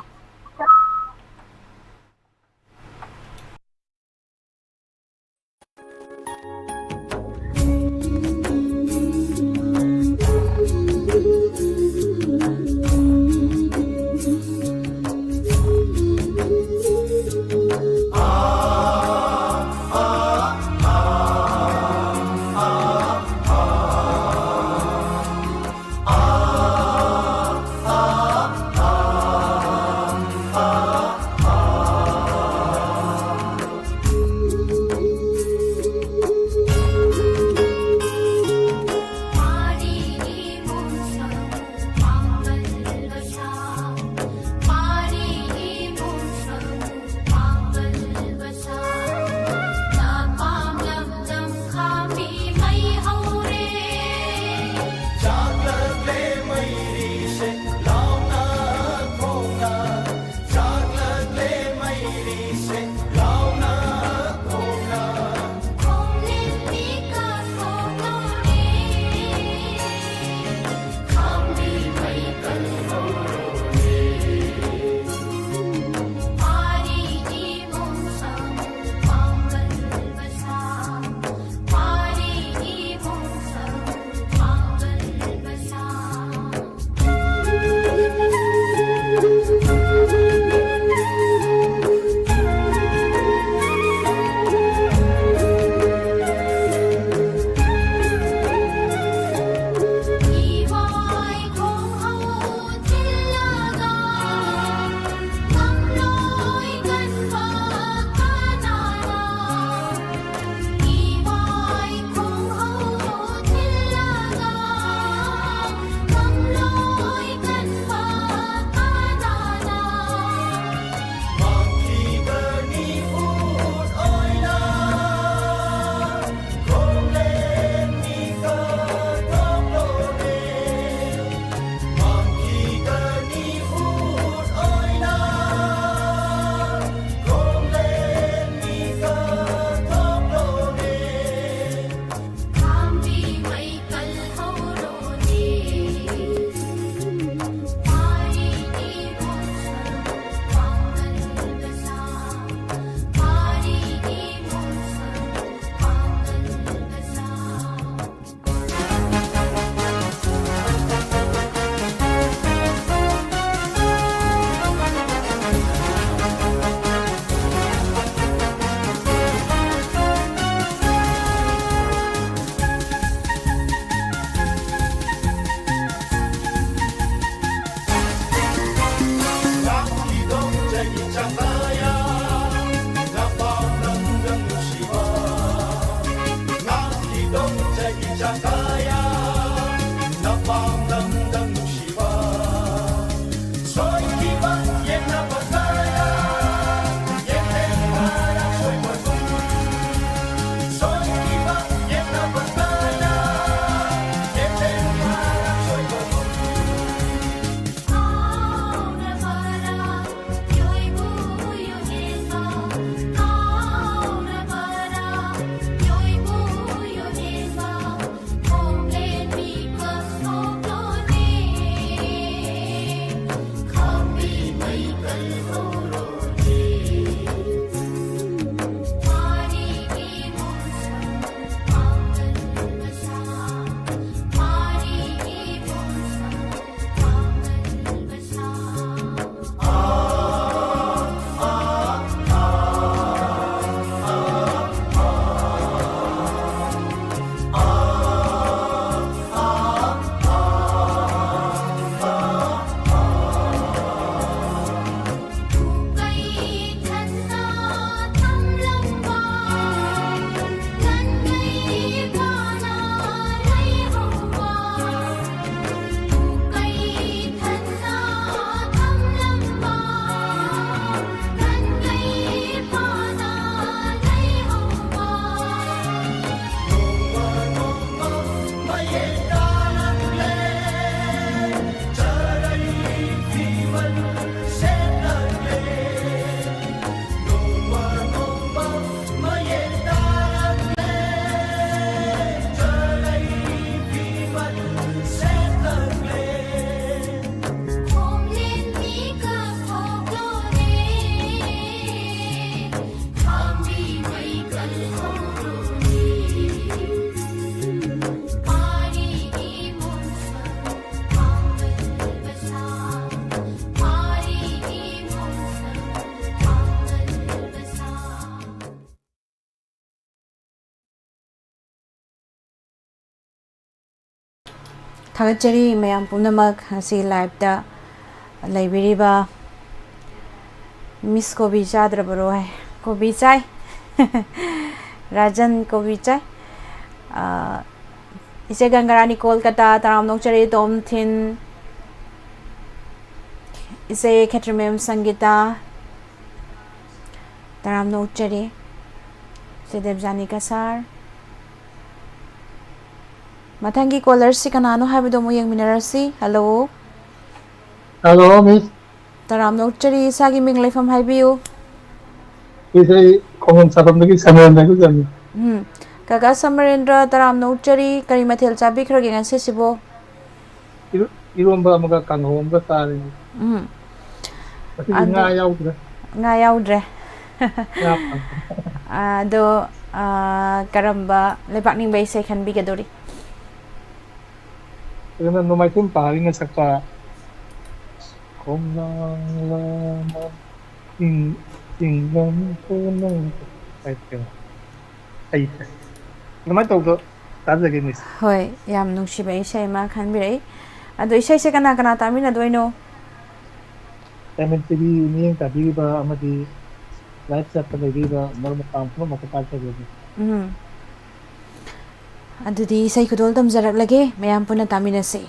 ꯊꯥꯒꯠꯆꯔꯤ ꯃꯌꯥꯝ ꯄꯨꯝꯅꯃꯛ, ꯉꯁꯤ live ꯇ ꯂꯩꯕꯤꯔꯤꯕ꯫ Miss ꯀꯣꯕꯤ ꯆꯥꯗ꯭ꯔꯕꯔꯣ ꯍꯥꯏ꯫ ꯀꯣꯕꯤ ꯆꯥꯏ꯫ ꯔꯥꯖꯟ ꯀꯣꯕꯤ ꯆꯥꯏ꯫ ꯑ, ꯏꯆꯦ ꯒꯪꯒꯥꯔꯥꯅꯤ ꯀꯣꯜꯀꯇꯥ, ꯇꯔꯥꯝꯅ ꯑꯣꯛꯆꯔꯤ꯫ ꯇꯣꯝꯊꯤꯟ, ꯏꯆꯦ ꯈꯦꯇ꯭ꯔꯤꯃꯌꯨꯝ ꯁꯪꯒꯤꯇꯥ, ꯇꯔꯥꯝꯅ ꯑꯣꯛꯆꯔꯤ꯫ ꯏꯆꯦ ꯗꯦꯕꯖꯥꯅꯤ ꯀꯁꯥꯔ꯫ ꯃꯊꯪꯒꯤ caller ꯁꯤ ꯀꯅꯥꯅꯣ ꯍꯥꯏꯕꯗꯣ ꯑꯃꯨꯛ ꯌꯦꯡꯃꯤꯟꯅꯔꯁꯤ꯫ Hello꯫ Hello, Miss꯫ ꯇꯔꯥꯝꯅ ꯑꯣꯛꯆꯔꯤ, ꯏꯁꯥꯒꯤ ꯃꯤꯡ ꯂꯩꯐꯝ ꯍꯥꯏꯕꯤꯌꯨ꯫ ꯁꯤꯁꯦ ꯑꯩ ꯈꯣꯡꯖꯣꯝ ꯁꯥꯄꯝꯗꯒꯤ ꯁꯃꯤꯔꯟ ꯍꯥꯏꯖꯕꯅꯤ꯫ ꯎꯝ꯫ ꯀꯀꯥ ꯁꯃꯔꯦꯟꯗ꯭ꯔ, ꯇꯔꯥꯝꯅ ꯑꯣꯛꯆꯔꯤ, ꯀꯔꯤ ꯃꯊꯦꯜ ꯆꯥꯕꯤꯈ꯭ꯔꯒꯦ ꯉꯁꯤꯁꯤꯕꯣ? ꯏꯔꯣ-, ꯏꯔꯣꯝꯕ ꯑꯃꯒ ꯀꯥꯡꯍꯧ ꯑꯃꯒ ꯆꯥꯔꯦ꯫ ꯎꯝ꯫ ꯉꯁꯤꯗꯤ ꯑꯗꯣ ꯉꯥ ꯌꯥꯎꯗ꯭ꯔꯦ꯫ ꯉꯥ ꯌꯥꯎꯗ꯭ꯔꯦ꯫ ꯉꯥ ꯐꯪꯗ꯭ꯔꯦ꯫ ꯑꯗꯣ, ꯑ, ꯀꯔꯝꯕ ꯂꯩꯕꯥꯛ ꯅꯤꯡꯕ ꯏꯁꯩ ꯈꯟꯕꯤꯒꯗꯧꯔꯤ? ꯑꯗꯨꯅ ꯅꯣꯡꯃꯥꯏꯊꯦꯝ ꯄꯍꯥꯔꯤꯅ ꯁꯛꯄ ꯈꯣꯡꯅꯥꯡ ꯂꯃꯟ ꯆꯤꯡ-, ꯆꯤꯡꯂꯝ ꯈꯣꯡꯅꯥꯡ ꯍꯥꯏꯕ ꯀꯩꯅꯣ? ꯍꯩꯇ꯭ꯔꯦ꯫ ꯑꯗꯨꯃꯥꯏꯅ ꯇꯧꯕꯗꯣ ꯇꯥꯖꯒꯦ, Miss꯫ ꯍꯣꯏ, ꯌꯥꯝ ꯅꯨꯡꯁꯤꯕ ꯏꯁꯩ ꯑꯃ ꯈꯟꯕꯤꯔꯛꯏ꯫ ꯑꯗꯣ ꯏꯁꯩꯁꯦ ꯀꯅꯥ ꯀꯅꯥ ꯇꯥꯃꯤꯟꯅꯗꯣꯏꯅꯣ? Diamond TV ꯃꯤꯠꯌꯦꯡ ꯇꯥꯕꯤꯔꯤꯕ ꯑꯃꯗꯤ live chat ꯇ ꯂꯩꯕꯤꯔꯤꯕ ꯃꯔꯨꯞ ꯃꯄꯥꯡ ꯄꯨꯝꯅꯃꯛꯇ ꯇꯥꯖꯒꯦ, Miss꯫ ꯎꯝ꯫ ꯑꯗꯨꯗꯤ ꯏꯁꯩ ꯈꯨꯗꯣꯜ ꯇꯝꯖꯔꯛꯂꯒꯦ, ꯃꯌꯥꯝ ꯄꯨꯟꯅ ꯇꯥꯃꯤꯟꯅꯁꯤ꯫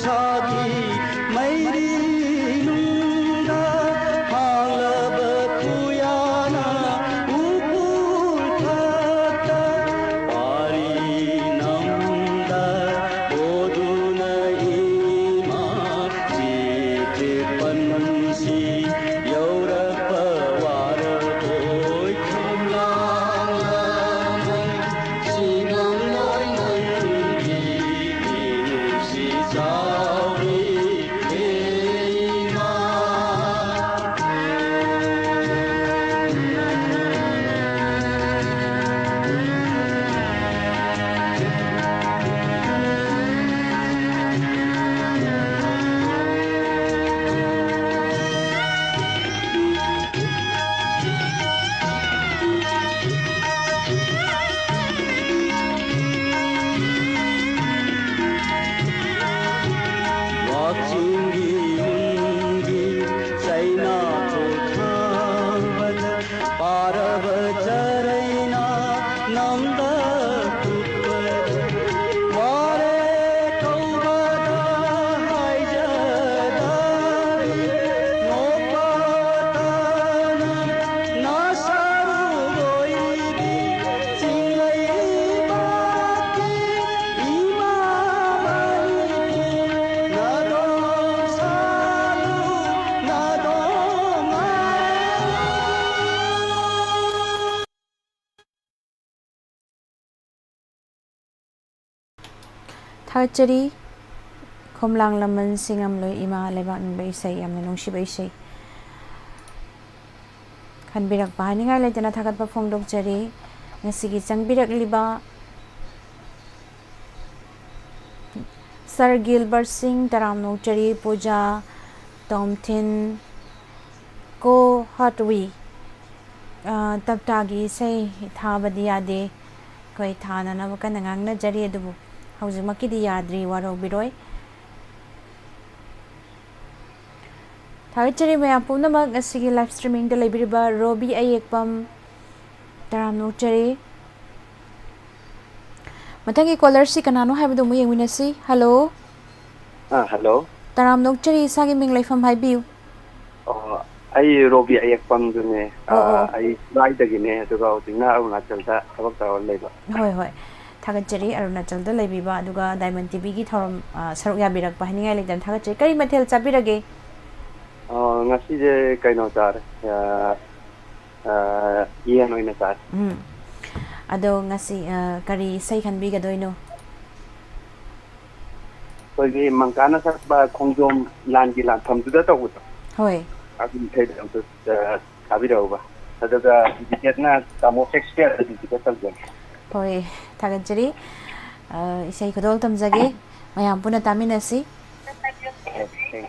ꯊꯥꯒꯤ ꯃꯩꯔꯤ ꯅꯨꯡꯗ ꯍꯥꯡꯂꯕ ꯈꯨꯌꯥꯅ ꯎꯀꯨꯜ ꯊꯛꯇ ꯄꯥꯔꯤ ꯅꯝꯗ ꯍꯣꯗꯨꯅ ꯏꯃꯥ ꯆꯦ ꯆꯦꯠꯄꯟꯁꯤ ꯌꯧꯔꯛꯄ ꯋꯥꯔꯕꯣꯏ ꯈꯝꯂꯥꯡꯂꯃꯩ ꯆꯤꯡꯉꯝꯂꯣꯏ ꯅꯪꯒꯤ ꯅꯨꯡꯁꯤ ꯆꯥꯎꯔꯤ ꯏꯃꯥ꯫ ꯋꯥꯛꯆꯤꯡꯒꯤ ꯅꯨꯡꯒꯤ ꯆꯩꯅꯥ ꯊꯣꯛꯊꯕꯗ ꯄꯥꯔꯕ ꯆꯔꯩꯅ ꯅꯝꯗ ꯀꯨꯞꯄꯗ ꯋꯥꯔꯦ ꯀꯧꯕꯗ ꯍꯥꯏꯖꯗꯕꯤ ꯅꯣꯛꯄ ꯇꯥꯅ ꯅꯁꯥꯔꯨ ꯑꯣꯏꯔꯤꯕꯤ ꯆꯤꯡꯂꯩꯕꯥꯛꯀꯤ ꯏꯃꯥ ꯃꯅꯤꯄꯨꯔ ꯅꯥꯗꯣꯡ ꯁꯥꯂꯨ ꯅꯥꯗꯣꯡ ꯉꯥꯂꯨ꯫ ꯊꯥꯒꯠꯆꯔꯤ꯫ ꯈꯣꯝꯂꯥꯡ ꯂꯃꯟ ꯁꯤꯡꯉꯝꯂꯣꯏ ꯏꯃꯥ ꯂꯩꯕꯥꯛ ꯅꯤꯡꯕ ꯏꯁꯩ, ꯌꯥꯝꯅ ꯅꯨꯡꯁꯤꯕ ꯏꯁꯩ꯫ ꯈꯟꯕꯤꯔꯛꯄ ꯍꯥꯏꯅꯤꯡꯉꯥꯏ ꯂꯩꯇꯅ ꯊꯥꯒꯠꯄ ꯐꯣꯡꯗꯣꯛꯆꯔꯤ꯫ ꯉꯁꯤꯒꯤ ꯆꯪꯕꯤꯔꯛꯂꯤꯕ ꯁꯔ ꯒꯤꯜꯕꯔꯠ ꯁꯤꯡ, ꯇꯔꯥꯝꯅ ꯑꯣꯛꯆꯔꯤ꯫ ꯄꯨꯖꯥ ꯇꯣꯝꯊꯤꯟ, ꯀꯣ ꯍꯥꯠꯋꯤ, ꯑ, ꯇꯞꯇꯥꯒꯤ ꯏꯁꯩ ꯊꯥꯕꯗꯤ ꯌꯥꯗꯦ꯫ ꯑꯩꯈꯣꯏ ꯊꯥꯅꯅꯕ ꯀꯟꯅ ꯉꯥꯡꯅꯖꯔꯤ, ꯑꯗꯨꯕꯨ ꯍꯧꯖꯤꯛꯃꯛꯀꯤꯗꯤ ꯌꯥꯗ꯭ꯔꯤ, ꯋꯥꯔꯧꯕꯤꯔꯣꯏ꯫ ꯊꯥꯒꯠꯆꯔꯤ ꯃꯌꯥꯝ ꯄꯨꯝꯅꯃꯛ, ꯉꯁꯤꯒꯤ live streamingꯗ ꯂꯩꯕꯤꯔꯤꯕ ꯔꯣꯕꯤ ꯑꯌꯦꯛꯄꯝ, ꯇꯔꯥꯝꯅ ꯑꯣꯛꯆꯔꯤ꯫ ꯃꯊꯪꯒꯤ callerꯁꯤ ꯀꯅꯥꯅꯣ ꯍꯥꯏꯕꯗꯨ ꯑꯃꯨꯛ ꯌꯦꯡꯃꯤꯟꯅꯁꯤ꯫ Hello꯫ ꯑꯥ, ꯍꯜꯂꯣ꯫ ꯇꯔꯥꯝꯅ ꯑꯣꯛꯆꯔꯤ, ꯏꯁꯥꯒꯤ ꯃꯤꯡ ꯂꯩꯐꯝ ꯍꯥꯏꯕꯤꯌꯨ꯫ ꯑꯣ, ꯑꯩ ꯔꯣꯕꯤ ꯑꯌꯦꯛꯄꯝꯗꯨꯅꯦ꯫ ꯑꯣ, ꯑꯣ꯫ ꯑꯥ, ꯑꯩ ꯁꯤꯂꯥꯏꯗꯒꯤꯅꯦ, ꯑꯗꯨꯒ ꯍꯧꯖꯤꯛꯅ ꯑꯔꯨꯅꯥꯆꯜꯗ ꯊꯕꯛ ꯇꯧꯔ ꯂꯩꯕ꯫ ꯍꯣꯏ, ꯍꯣꯏ꯫ ꯊꯥꯒꯠꯆꯔꯤ, ꯑꯔꯨꯅꯥꯆꯜꯗ ꯂꯩꯕꯤꯕ, ꯑꯗꯨꯒ ꯗꯥꯏꯃꯟ ꯇꯤꯚꯤꯒꯤ ꯊꯧꯔꯝ, ꯑꯥ, ꯁꯔꯨꯛ ꯌꯥꯕꯤꯔꯛꯄ ꯍꯥꯏꯅꯤꯡꯉꯥꯏ ꯂꯩꯇꯅ ꯊꯥꯒꯠꯆꯔꯤ꯫ ꯀꯔꯤ ꯃꯊꯦꯜ ꯆꯥꯕꯤꯔꯒꯦ? ꯑꯣ, ꯉꯁꯤꯁꯦ ꯀꯩꯅꯣ ꯆꯥꯔꯦ, ꯑꯥ, ꯑꯥ, ꯌꯦꯟ ꯑꯣꯏꯅ ꯆꯥꯔꯦ꯫ ꯎꯝ꯫ ꯑꯗꯣ ꯉꯁꯤ, ꯑꯥ, ꯀꯔꯤ ꯏꯁꯩ ꯈꯟꯕꯤꯒꯗꯣꯏꯅꯣ? ꯑꯩꯈꯣꯏꯒꯤ ꯃꯪꯀꯥꯅ ꯁꯛꯄ ꯈꯣꯡꯖꯣꯝ ꯂꯥꯟꯒꯤ ꯂꯥꯟꯐꯝꯗꯨꯗ ꯇꯧꯕꯗꯣ꯫ ꯍꯣꯏ꯫ ꯑꯗꯨꯒꯤ ꯏꯁꯩꯗꯣ ꯑꯝꯇ, ꯑ, ꯊꯥꯕꯤꯔꯛꯎꯕ꯫ ꯑꯗꯨꯒ ꯗꯤꯗꯤꯀꯦꯠꯅ ꯇꯥꯃꯣ ꯁꯦꯛꯁꯄꯤꯌꯔꯗ ꯗꯤꯗꯤꯀꯦꯠ ꯇꯧꯖꯒꯦ꯫ ꯍꯣꯏ, ꯊꯥꯒꯠꯆꯔꯤ꯫ ꯑ, ꯏꯁꯩ ꯈꯨꯗꯣꯜ ꯇꯝꯖꯒꯦ꯫ ꯃꯌꯥꯝ ꯄꯨꯟꯅ ꯇꯥꯃꯤꯟꯅꯁꯤ꯫ ꯑꯣꯀꯦ꯫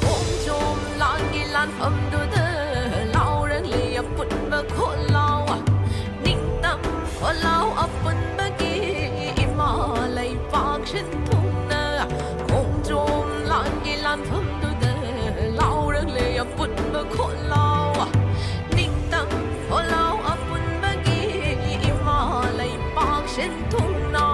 ꯈꯣꯡꯖꯣꯝ ꯂꯥꯟꯒꯤ ꯂꯥꯟꯐꯝꯗꯨꯗ ꯂꯥꯎꯔꯛꯂꯦ ꯑꯄꯨꯟꯕ ꯈꯣꯜꯂꯥꯎ, ꯅꯤꯡꯇꯝ ꯈꯣꯜꯂꯥꯎ ꯑꯄꯨꯟꯕꯒꯤ ꯏꯃꯥ ꯂꯩꯕꯥꯛ ꯁꯤꯟ ꯊꯨꯡꯅ꯫ ꯈꯣꯡꯖꯣꯝ ꯂꯥꯟꯒꯤ ꯂꯥꯟꯐꯝꯗꯨꯗ ꯂꯥꯎꯔꯛꯂꯦ ꯑꯄꯨꯟꯕ ꯈꯣꯜꯂꯥꯎ, ꯅꯤꯡꯇꯝ ꯈꯣꯜꯂꯥꯎ ꯑꯄꯨꯟꯕꯒꯤ ꯏꯃꯥ ꯂꯩꯕꯥꯛ ꯁꯤꯟ ꯊꯨꯡꯅ꯫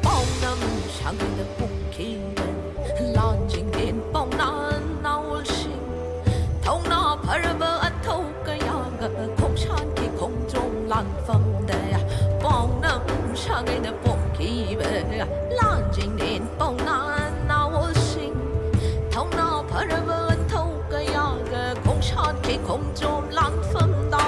ꯄꯥꯎꯅꯝ ꯁꯥꯒꯩꯗ ꯄꯣꯛꯈꯤꯕ ꯂꯥꯟꯖꯦꯡꯅꯦꯟ ꯄꯥꯎꯅꯥ ꯅꯥꯑꯣꯜꯁꯤꯡ, ꯊꯧꯅꯥ ꯐꯔꯕ ꯑꯊꯧ ꯀꯌꯥꯒ ꯈꯣꯡꯁꯥꯟꯈꯤ ꯈꯣꯡꯖꯣꯝ ꯂꯥꯟꯐꯝꯗ꯫ ꯄꯥꯎꯅꯝ ꯁꯥꯒꯩꯗ ꯄꯣꯛꯈꯤꯕ ꯂꯥꯟꯖꯦꯡꯅꯦꯟ ꯄꯥꯎꯅꯥ ꯅꯥꯑꯣꯜꯁꯤꯡ, ꯊꯧꯅꯥ ꯐꯔꯕ ꯑꯊꯧ ꯀꯌꯥꯒ ꯈꯣꯡꯁꯥꯟꯈꯤ ꯈꯣꯡꯖꯣꯝ ꯂꯥꯟꯐꯝꯗ꯫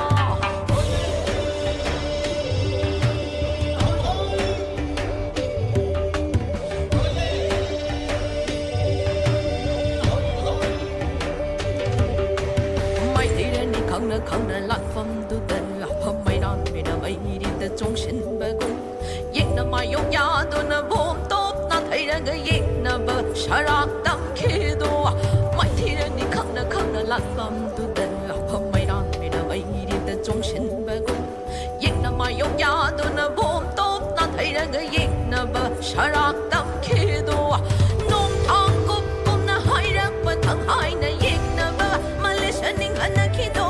ꯆꯣꯡꯁꯤꯟꯕꯒꯨꯝ ꯌꯦꯛꯅ ꯃꯥꯌꯣꯛ ꯌꯥꯗꯨꯅ ꯕꯣꯝ ꯇꯣꯞꯅ ꯊꯩꯔꯒ ꯌꯦꯛꯅꯕ ꯁꯔꯥꯛ ꯇꯝꯈꯤꯗꯣ ꯃꯥꯏꯊꯤꯔꯅꯤ ꯈꯪꯅ ꯈꯪꯅ ꯂꯥꯟꯐꯝꯗꯨꯗ ꯃꯩꯔꯥꯡ ꯃꯤꯔ ꯃꯩꯔꯤꯗ ꯆꯣꯡꯁꯤꯟꯕꯒꯨꯝ ꯌꯦꯛꯅ ꯃꯥꯌꯣꯛ ꯌꯥꯗꯨꯅ ꯕꯣꯝ ꯇꯣꯞꯅ ꯊꯩꯔꯒ ꯌꯦꯛꯅꯕ ꯁꯔꯥꯛ ꯇꯝꯈꯤꯗꯣ ꯅꯣꯡꯊꯥꯡ ꯀꯨꯞ ꯀꯨꯝꯅ ꯍꯥꯏꯔꯛꯄ ꯊꯪ ꯍꯥꯏꯅ ꯌꯦꯛꯅꯕ ꯃꯂꯦꯁ ꯅꯤꯡꯍꯟꯅꯈꯤꯗꯣ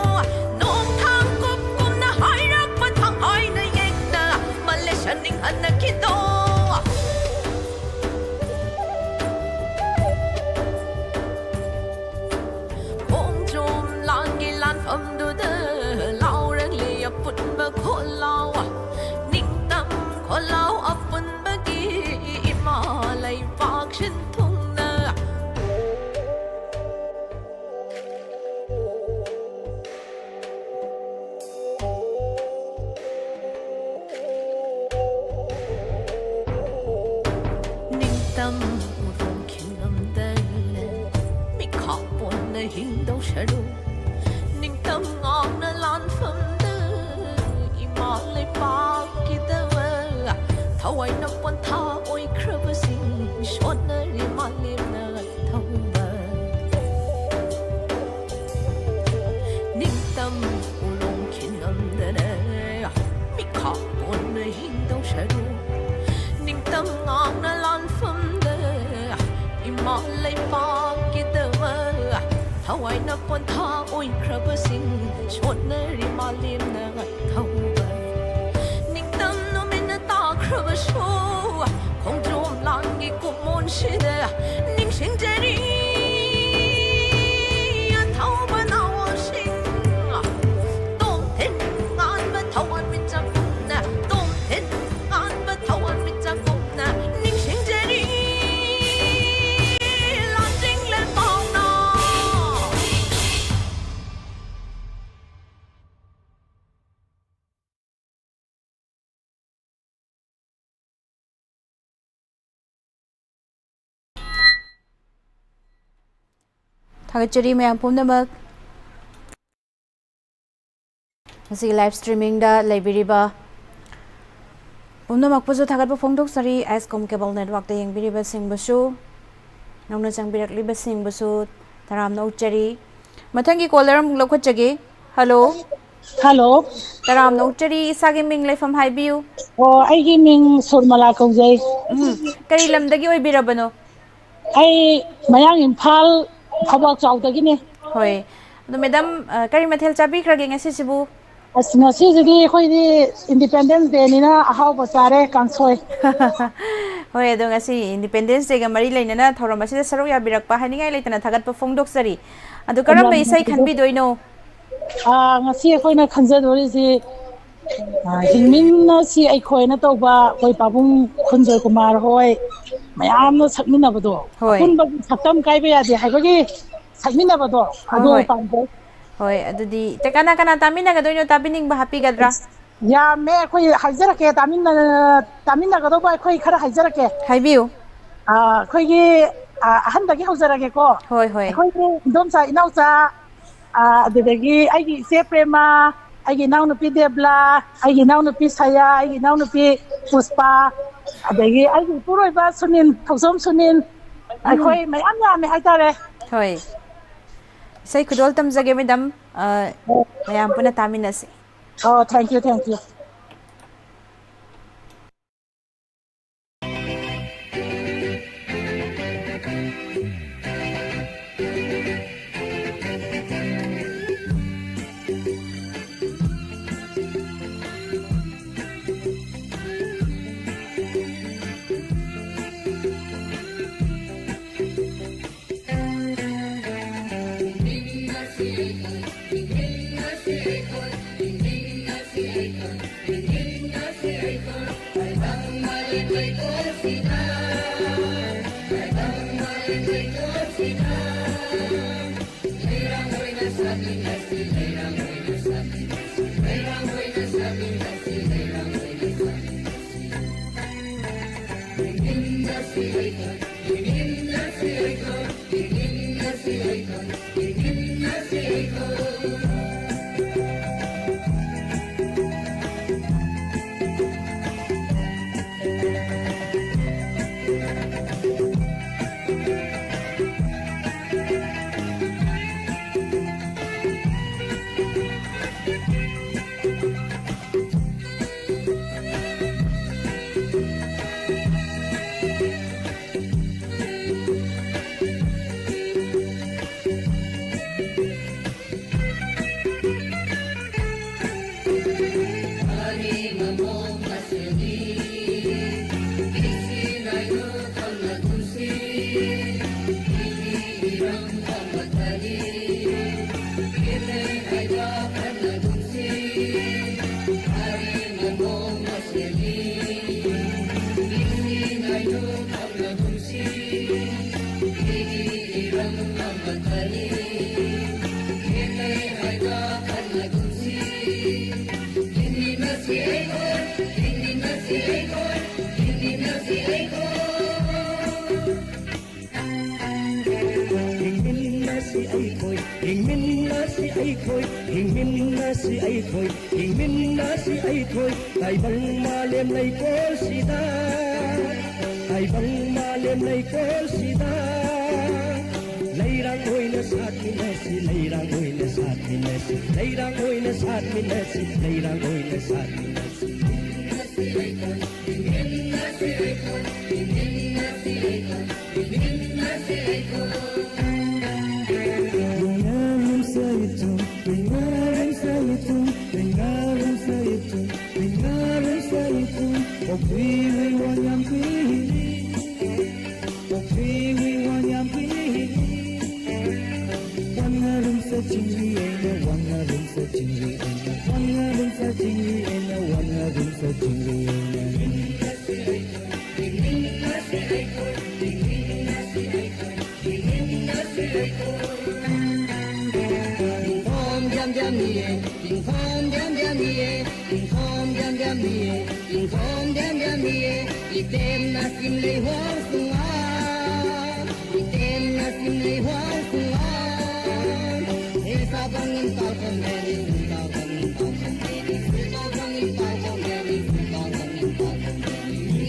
ꯅꯣꯡꯊꯥꯡ ꯀꯨꯞ ꯀꯨꯝꯅ ꯍꯥꯏꯔꯛꯄ ꯊꯪ ꯍꯥꯏꯅ ꯌꯦꯛꯅ ꯃꯂꯦꯁ ꯅꯤꯡꯍꯟꯅꯈꯤꯗꯣ ꯈꯣꯡꯖꯣꯝ ꯂꯥꯟꯒꯤ ꯂꯥꯟꯐꯝꯗꯨꯗ ꯂꯥꯎꯔꯛꯂꯤ ꯑꯄꯨꯟꯕ ꯈꯣꯜꯂꯥꯎ ꯅꯤꯡꯇꯝ ꯈꯣꯜꯂꯥꯎ ꯑꯄꯨꯟꯕꯒꯤ ꯏꯃꯥ ꯂꯩꯕꯥꯛ ꯁꯤꯟ ꯊꯨꯡꯅ ꯅꯤꯡꯇꯝ ꯎꯔꯣꯡ ꯈꯤꯜꯂꯝꯗꯅ ꯃꯤꯈꯥ ꯄꯣꯟꯅ ꯍꯤꯡꯗꯧ ꯁꯔꯨꯛ ꯅꯤꯡꯇꯝ ꯉꯥꯛꯅ ꯂꯥꯟꯐꯝꯗ ꯏꯃꯥ ꯂꯩꯕꯥꯛꯀꯤꯗꯃꯛ ꯊꯋꯥꯏꯅ ꯄꯣꯟꯊꯥ ꯑꯣꯏꯈ꯭ꯔꯕꯁꯤꯡ ꯁꯣꯟꯅꯔꯦ ꯃꯥꯂꯦꯝꯅ ꯊꯧꯕ ꯅꯤꯡꯇꯝ ꯎꯔꯣꯡ ꯈꯤꯜꯂꯝꯗꯅ ꯃꯤꯈꯥ ꯄꯣꯟꯅ ꯍꯤꯡꯗꯧ ꯁꯔꯨꯛ ꯅꯤꯡꯇꯝ ꯉꯥꯛꯅ ꯂꯥꯟꯐꯝꯗ ꯏꯃꯥ ꯂꯩꯕꯥꯛꯀꯤꯗꯃꯛ ꯊꯋꯥꯏꯅ ꯄꯣꯟꯊꯥ ꯑꯣꯏꯈ꯭ꯔꯕꯁꯤꯡ ꯁꯣꯟꯅꯔꯤ ꯃꯥꯂꯦꯝꯅ ꯊꯧꯕ ꯅꯤꯡꯇꯝ ꯅꯨꯃꯤꯠꯅ ꯇꯥꯈ꯭ꯔꯕꯁꯨ ꯈꯣꯡꯖꯣꯝ ꯂꯥꯟꯒꯤ ꯀꯨꯝꯑꯣꯟꯁꯤꯗ ꯅꯤꯡꯁꯤꯡꯖꯔꯤ ꯑꯊꯧꯕ ꯅꯥꯑꯣꯜꯁꯤꯡ ꯇꯣꯝꯊꯤꯟ ꯉꯥꯟꯕ ꯊꯋꯥꯟꯃꯤꯆꯥꯛꯒꯨꯝꯅ ꯇꯣꯝꯊꯤꯟ ꯉꯥꯟꯕ ꯊꯋꯥꯟꯃꯤꯆꯥꯛꯒꯨꯝꯅ ꯅꯤꯡꯁꯤꯡꯖꯔꯤ ꯂꯥꯟꯖꯤꯡ ꯂꯦꯟ ꯄꯥꯎꯅ ꯊꯥꯒꯠꯆꯔꯤ ꯃꯌꯥꯝ ꯄꯨꯝꯅꯃꯛ꯫ ꯉꯁꯤꯒꯤ live streamingꯗ ꯂꯩꯕꯤꯔꯤꯕ ꯄꯨꯝꯅꯃꯛꯄꯨꯁꯨ ꯊꯥꯒꯠꯄ ꯐꯣꯡꯗꯣꯛꯆꯔꯤ꯫ ꯑꯥꯏꯁꯀꯣꯝ ꯀꯦꯕꯜ ꯅꯦꯠꯋꯥꯛꯇ ꯌꯦꯡꯕꯤꯔꯤꯕꯁꯤꯡꯕꯨꯁꯨ, ꯅꯧꯅ ꯆꯪꯕꯤꯔꯛꯂꯤꯕꯁꯤꯡꯕꯨꯁꯨ ꯇꯔꯥꯝꯅ ꯑꯣꯛꯆꯔꯤ꯫ ꯃꯊꯪꯒꯤ ꯀꯣꯂꯔ ꯑꯃꯨꯛ ꯂꯧꯈꯠꯆꯒꯦ꯫ ꯍꯜꯂꯣ꯫ ꯍꯜꯂꯣ꯫ ꯇꯔꯥꯝꯅ ꯑꯣꯛꯆꯔꯤ꯫ ꯏꯁꯥꯒꯤ ꯃꯤꯡ, ꯂꯩꯐꯝ ꯍꯥꯏꯕꯤꯌꯨ꯫ ꯑꯣ, ꯑꯩꯒꯤ ꯃꯤꯡ ꯁꯨꯔꯃꯂꯥ ꯀꯧꯖꯩ꯫ ꯎꯝ, ꯀꯔꯤ ꯂꯝꯗꯒꯤ ꯑꯣꯏꯕꯤꯔꯕꯅꯣ? ꯑꯩ ꯃꯌꯥꯡ ꯏꯝꯐꯥꯜ ꯐꯧꯕꯥꯛ ꯆꯥꯎꯗꯒꯤꯅꯦ꯫ ꯍꯣꯏ꯫ ꯑꯗꯣ ꯃꯦꯗꯥꯝ, ꯑ, ꯀꯔꯤ ꯃꯊꯦꯜ ꯆꯥꯕꯤꯈ꯭ꯔꯒꯦ ꯉꯁꯤꯁꯤꯕꯨ? ꯑꯁ, ꯉꯁꯤꯁꯤꯗꯤ ꯑꯩꯈꯣꯏꯗꯤ Independence Day ꯅꯤꯅ ꯑꯍꯥꯎꯕ ꯆꯥꯔꯦ, ꯀꯥꯡꯁꯣꯏ꯫ ꯍꯣꯏ, ꯑꯗꯣ ꯉꯁꯤ Independence Day ꯒ ꯃꯔꯤ ꯂꯩꯅꯅ ꯊꯧꯔꯝ ꯑꯁꯤꯗ ꯁꯔꯨꯛ ꯌꯥꯕꯤꯔꯛꯄ ꯍꯥꯏꯅꯤꯡꯉꯥꯏ ꯂꯩꯇꯅ ꯊꯥꯒꯠꯄ ꯐꯣꯡꯗꯣꯛꯆꯔꯤ꯫ ꯑꯗꯨ ꯌꯥꯝ ꯀꯔꯝꯕ ꯏꯁꯩ ꯅꯨꯡꯉꯥꯏꯖꯔꯦ꯫ ꯈꯟꯕꯤꯗꯣꯏꯅꯣ? ꯑꯥ, ꯉꯁꯤ ꯑꯩꯈꯣꯏꯅ ꯈꯟꯖꯗꯣꯔꯤꯁꯤ, ꯑꯥ, ꯍꯤꯡꯃꯤꯟꯅꯁꯤ ꯑꯩꯈꯣꯏꯅ ꯇꯧꯕ, ꯑꯩꯈꯣꯏ ꯄꯥꯕꯨꯡ ꯈꯨꯟꯖꯣꯏ ꯀꯨꯃꯥꯔ ꯍꯣꯏ ꯃꯌꯥꯝꯅ ꯁꯛꯃꯤꯟꯅꯕꯗꯣ, ꯍꯣꯏ꯫ ꯑꯄꯨꯟꯕꯒꯤ ꯁꯛꯇꯝ ꯀꯥꯏꯕ ꯌꯥꯗꯦ ꯍꯥꯏꯕꯒꯤ ꯁꯛꯃꯤꯟꯅꯕꯗꯣ, ꯍꯣꯏ, ꯑꯗꯨ ꯍꯣꯏ꯫ ꯄꯥꯝꯖꯩ꯫ ꯍꯣꯏ, ꯑꯗꯨꯗꯤ ꯀꯅꯥ ꯀꯅꯥ ꯇꯥꯃꯤꯟꯅꯒꯗꯣꯏꯅꯣ, ꯇꯥꯕꯤꯅꯤꯡꯕ ꯍꯥꯞꯄꯤꯒꯗ꯭ꯔꯥ? ꯑꯁ, ꯌꯥꯝꯃꯦ, ꯑꯩꯈꯣꯏ ꯍꯥꯏꯖꯔꯛꯀꯦ, ꯇꯥꯃꯤꯟꯅ-, ꯇꯥꯃꯤꯟꯅꯒꯗꯧꯕ ꯑꯩꯈꯣꯏ ꯈꯔ ꯍꯥꯏꯖꯔꯛꯀꯦ꯫ ꯍꯥꯏꯕꯤꯌꯨ꯫ ꯑꯥ, ꯑꯩꯈꯣꯏꯒꯤ, ꯑꯥ, ꯑꯍꯟꯗꯒꯤ ꯍꯧꯖꯔꯒꯦꯀꯣ꯫ ꯍꯣꯏ, ꯍꯣꯏ꯫ ꯑꯩꯈꯣꯏꯒꯤ ꯏꯗꯣꯝꯆꯥ, ꯏꯅꯥꯎꯆꯥ, ꯑꯥ, ꯑꯗꯨꯗꯒꯤ ꯑꯩꯒꯤ ꯏꯆꯦ ꯄ꯭ꯔꯦꯃꯥ, ꯑꯩꯒꯤ ꯏꯅꯥꯎꯅꯨꯄꯤ ꯗꯦꯕꯂꯥ, ꯑꯩꯒꯤ ꯏꯅꯥꯎꯅꯨꯄꯤ ꯁꯥꯌꯥ, ꯑꯩꯒꯤ ꯏꯅꯥꯎꯅꯨꯄꯤ ꯄꯨꯁꯄꯥ, ꯑꯗꯒꯤ ꯑꯩꯒꯤ ꯏꯄꯨꯔꯣꯏꯕ ꯁꯨꯅꯤꯟ, ꯊꯧꯖꯣꯝ ꯁꯨꯅꯤꯟ, ꯎꯝ꯫ ꯑꯩꯈꯣꯏ ꯃꯌꯥꯝ ꯌꯥꯝꯃꯦ ꯍꯥꯏꯇꯥꯔꯦ꯫ ꯍꯣꯏ꯫ ꯏꯁꯩ ꯈꯨꯗꯣꯜ ꯇꯝꯖꯒꯦ, ꯃꯦꯗꯥꯝ꯫ ꯑ, ꯃꯌꯥꯝ ꯄꯨꯟꯅ ꯇꯥꯃꯤꯟꯅꯁꯤ꯫ Oh, thank you, thank you. ꯑꯩꯈꯣꯏ ꯍꯤꯡꯃꯤꯟꯅꯁꯤ, ꯑꯩꯈꯣꯏ ꯍꯤꯡꯃꯤꯟꯅꯁꯤ, ꯑꯩꯈꯣꯏ ꯍꯤꯡꯃꯤꯟꯅꯁꯤ, ꯑꯩꯈꯣꯏ ꯇꯥꯏꯕꯪ ꯃꯥꯂꯦꯝ ꯂꯩꯀꯣꯜꯁꯤꯗ, ꯇꯥꯏꯕꯪ ꯃꯥꯂꯦꯝ ꯂꯩꯀꯣꯜꯁꯤꯗ ꯂꯩꯔꯥꯡ ꯑꯣꯏꯅ ꯁꯥꯠꯃꯤꯟꯅꯁꯤ, ꯂꯩꯔꯥꯡ ꯑꯣꯏꯅ ꯁꯥꯠꯃꯤꯟꯅꯁꯤ, ꯂꯩꯔꯥꯡ ꯑꯣꯏꯅ ꯁꯥꯠꯃꯤꯟꯅꯁꯤ, ꯂꯩꯔꯥꯡ ꯑꯣꯏꯅ ꯁꯥꯠꯃꯤꯟꯅꯁꯤ꯫ Tingkhom diam diam ni e, tingkhom diam diam ni e, tingkhom diam diam ni e, tingkhom diam diam ni e. Item na sim lei huang sunga, item na sim lei huang sunga. He sa bang in pau khom he ni, sa bang in pau khom he ni, sa bang in pau khom he ni, sa bang in pau khom he ni.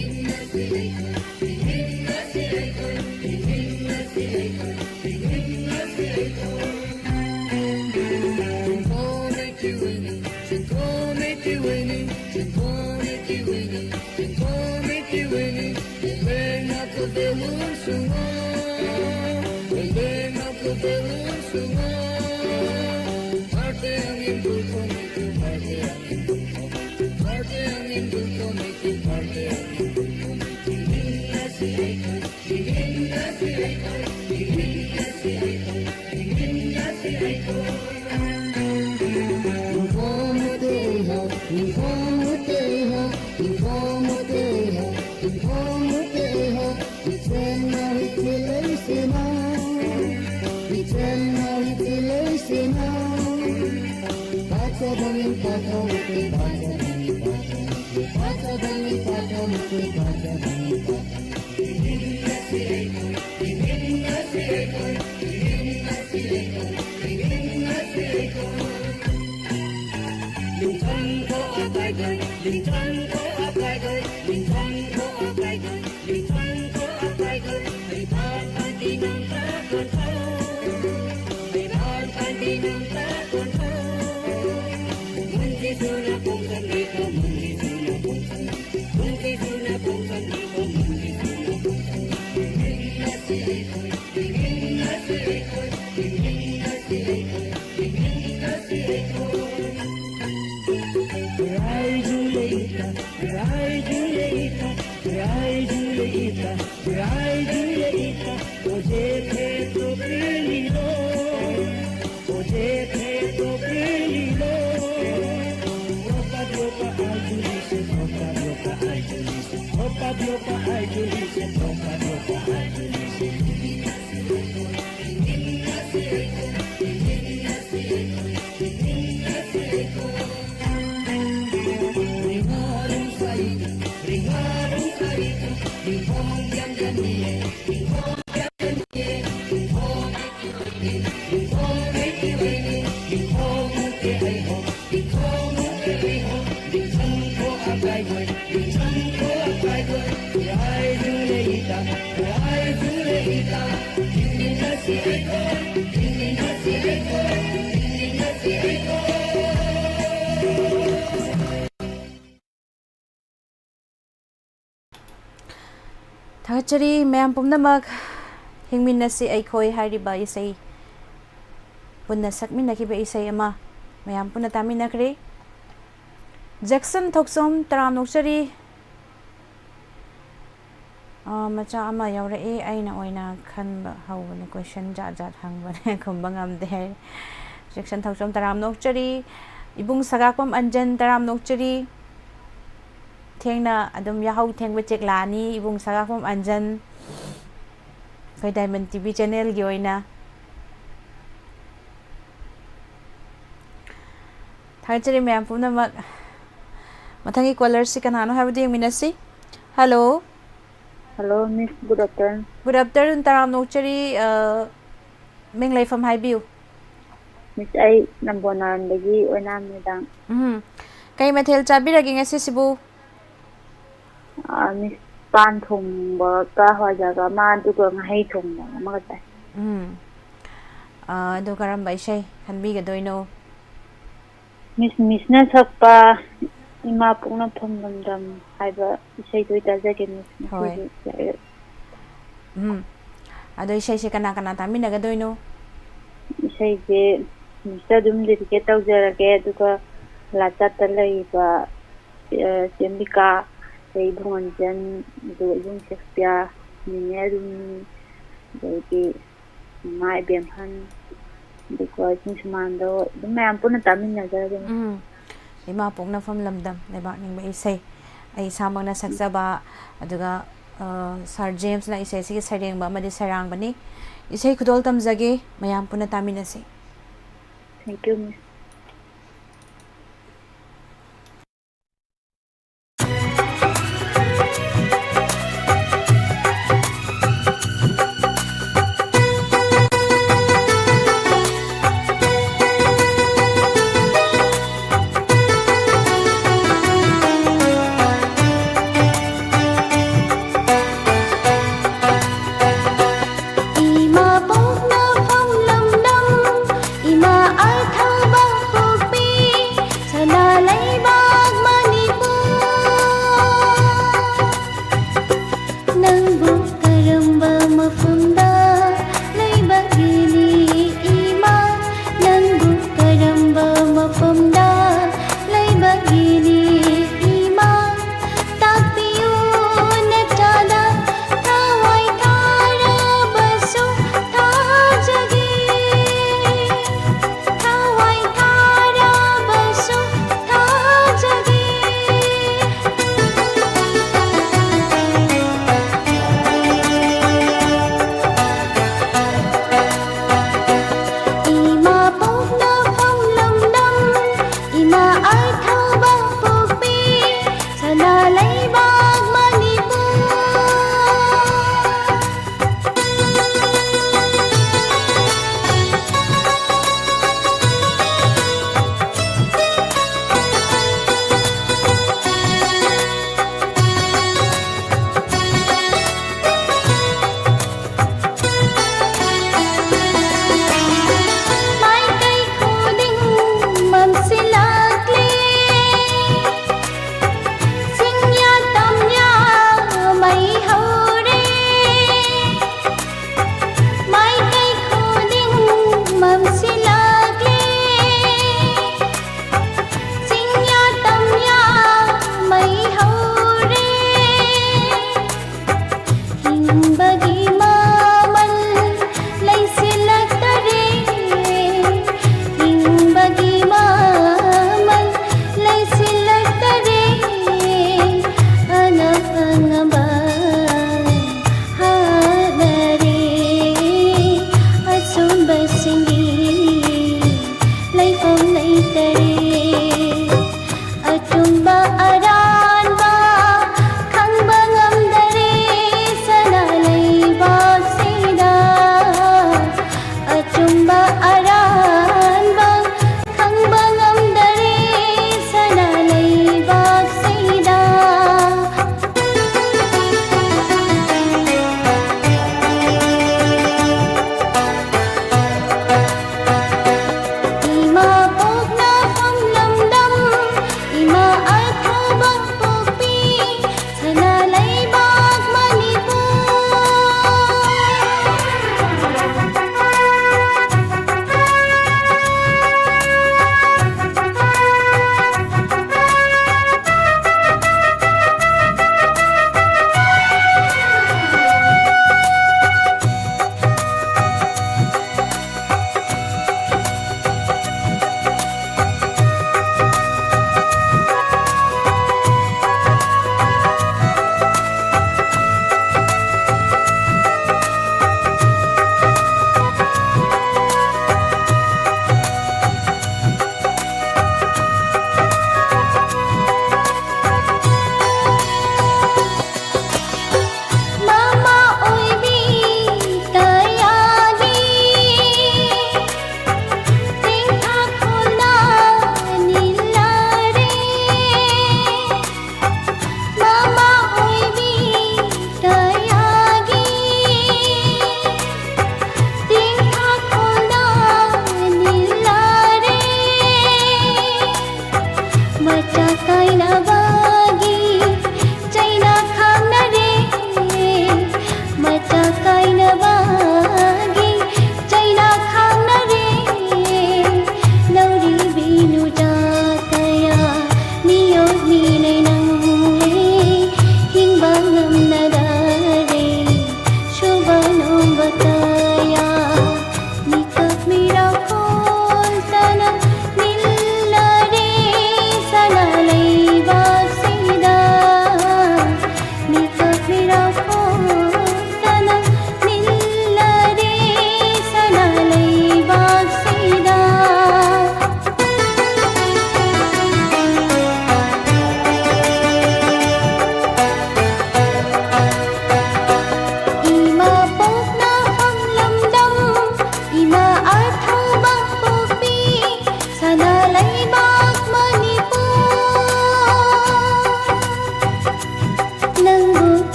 Rai Juleita, Rai Juleita, Rai Juleita, Rai Juleita, Rai Juleita, Oye, Petro Prililo, Oye, Petro Prililo, Ropa Diopa Ayulise, Ropa Diopa Ayulise, Ropa Diopa Ayulise, Ropa Diopa Ayulise. ꯊꯥꯒꯠꯆꯔꯤ ꯃꯌꯥꯝ ꯄꯨꯝꯅꯃꯛ꯫ ꯍꯤꯡꯃꯤꯟꯅꯁꯤ ꯑꯩꯈꯣꯏ ꯍꯥꯏꯔꯤꯕ ꯏꯁꯩ ꯄꯨꯟꯅ ꯁꯛꯃꯤꯟꯅꯈꯤꯕ ꯏꯁꯩ ꯑꯃ ꯃꯌꯥꯝ ꯄꯨꯟꯅ ꯇꯥꯃꯤꯟꯅꯈ꯭ꯔꯦ꯫ ꯖꯦꯛꯁꯟ ꯊꯣꯛꯆꯣꯝ ꯇꯔꯥꯝꯅ ꯑꯣꯛꯆꯔꯤ꯫ ꯑꯥ, ꯃꯆꯥ ꯑꯃ ꯌꯥꯎꯔꯛꯏ, ꯑꯩꯅ ꯑꯣꯏꯅ ꯈꯟꯕ ꯍꯧꯕꯅꯦ, ꯀꯣꯏꯁꯟ ꯖꯥꯠ ꯖꯥꯠ ꯍꯪꯕꯅꯦ, ꯈꯨꯝꯕ ꯉꯝꯗꯦ ꯍꯥꯏ꯫ ꯖꯦꯛꯁꯟ ꯊꯣꯛꯆꯣꯝ ꯇꯔꯥꯝꯅ ꯑꯣꯛꯆꯔꯤ꯫ ꯏꯕꯨꯡ ꯁꯒꯥꯛꯄꯝ ꯑꯟꯖꯟ ꯇꯔꯥꯝꯅ ꯑꯣꯛꯆꯔꯤ꯫ ꯊꯦꯡꯅ ꯑꯗꯨꯝ ꯌꯥꯍꯧ ꯊꯦꯡꯕ ꯆꯦꯛ ꯂꯥꯛꯑꯅꯤ, ꯏꯕꯨꯡ ꯁꯒꯥꯛꯄꯝ ꯑꯟꯖꯟ꯫ ꯑꯩꯈꯣꯏ ꯗꯥꯏꯃꯟ ꯇꯤ ꯚꯤ ꯆꯦꯅꯦꯜꯒꯤ ꯑꯣꯏꯅ꯫ ꯊꯥꯒꯠꯆꯔꯤ ꯃꯌꯥꯝ ꯄꯨꯝꯅꯃꯛ꯫ ꯃꯊꯪꯒꯤ ꯀꯣꯂꯔꯁꯤ ꯀꯅꯥꯅꯣ ꯍꯥꯏꯕꯗꯨ ꯌꯦꯡꯃꯤꯟꯅꯁꯤ꯫ ꯍꯜꯂꯣ꯫ ꯍꯜꯂꯣ, ꯃꯤꯁ, ꯒꯨꯗ ꯑꯐꯇꯔꯅꯨꯟ꯫ ꯒꯨꯗ ꯑꯐꯇꯔꯅꯨꯟ, ꯇꯔꯥꯝꯅ ꯑꯣꯛꯆꯔꯤ꯫ ꯑ, ꯃꯤꯡ ꯂꯩꯐꯝ ꯍꯥꯏꯕꯤꯌꯨ꯫ ꯃꯤꯁ, ꯑꯩ ꯅꯝꯕꯣꯜ ꯅꯥꯔꯝꯗꯒꯤ ꯑꯣꯏꯅꯥꯝ ꯃꯦꯗꯥꯝ꯫ ꯎꯝ꯫ ꯀꯩ ꯃꯊꯦꯜ ꯆꯥꯕꯤꯔꯒꯦ ꯉꯁꯤꯁꯤꯕꯨ? ꯑꯥ, ꯃꯤꯁ, ꯄꯥꯟ ꯊꯣꯡꯕꯒ ꯍꯋꯥꯏꯖꯥꯔꯒ ꯑꯃ, ꯑꯗꯨꯒ ꯉꯥꯍꯩ ꯊꯣꯡꯕ ꯑꯃꯒ ꯆꯥꯏ꯫ ꯎꯝ꯫ ꯑꯥ, ꯑꯗꯨ ꯀꯔꯝꯕ ꯏꯁꯩ ꯈꯟꯕꯤꯒꯗꯣꯏꯅꯣ? ꯃꯤꯁ, ꯃꯤꯁꯅ ꯁꯛꯄ ꯏꯃꯥ ꯄꯣꯛꯅꯐꯝ ꯂꯝꯗꯝ ꯍꯥꯏꯕ ꯏꯁꯩꯗꯣ ꯑꯣꯏ ꯇꯥꯖꯒꯦ, ꯃꯤꯁ꯫ ꯍꯣꯏ꯫ ꯉꯁꯤꯗꯤ ꯌꯥꯏ꯫ ꯎꯝ꯫ ꯑꯗꯣ ꯏꯁꯩꯁꯦ ꯀꯅꯥ ꯀꯅꯥ ꯇꯥꯃꯤꯟꯅꯒꯗꯣꯏꯅꯣ? ꯏꯁꯩꯁꯦ ꯃꯤꯁꯇ ꯑꯗꯨꯝ ꯗꯦꯗꯤꯀꯦꯠ ꯇꯧꯖꯔꯒꯦ, ꯑꯗꯨꯒ ꯂꯥꯆꯥꯠꯇ ꯂꯩꯔꯤꯕ, ꯑ, ꯆꯦꯝꯕꯤꯀꯥ, ꯑꯗꯩ ꯏꯕꯨꯡ ꯑꯟꯖꯟ, ꯑꯗꯨꯒ ꯏꯕꯨꯡ ꯁꯦꯛꯁꯄꯤꯌꯥ, ꯅꯦꯅꯦ ꯑꯔꯨꯅꯤ, ꯑꯗꯩꯗꯤ ꯏꯃꯥ ꯏꯕꯦꯝꯍꯟ, ꯑꯗꯨꯒ ꯏꯕꯨꯡ ꯁꯨꯃꯥꯟꯗꯣ, ꯑꯗꯨꯝ ꯃꯌꯥꯝ ꯄꯨꯟꯅ ꯇꯥꯃꯤꯟꯅꯖꯔꯒꯦ꯫ ꯎꯝ꯫ ꯏꯃꯥ ꯄꯣꯛꯅꯐꯝ ꯂꯝꯗꯝ ꯂꯩꯕꯥꯛ ꯅꯤꯡꯕ ꯏꯁꯩ, ꯑꯩ ꯏꯁꯥꯃꯛꯅ ꯁꯛꯆꯕ, ꯑꯗꯨꯒ, ꯑ, ꯁꯥꯔ ꯖꯦꯝꯁꯅ ꯏꯁꯩꯁꯤꯒꯤ ꯁꯩꯔꯦꯡꯕ ꯑꯃꯗꯤ ꯁꯩꯔꯥꯡꯕꯅꯤ꯫ ꯏꯁꯩ ꯈꯨꯗꯣꯜ ꯇꯝꯖꯒꯦ, ꯃꯌꯥꯝ ꯄꯨꯟꯅ ꯇꯥꯃꯤꯟꯅꯁꯤ꯫ Thank you, ꯃꯤꯁ꯫ ꯏꯃꯥ ꯄꯣꯛꯅꯐꯝ ꯂꯝꯗꯝ, ꯏꯃꯥ ꯑꯔꯊ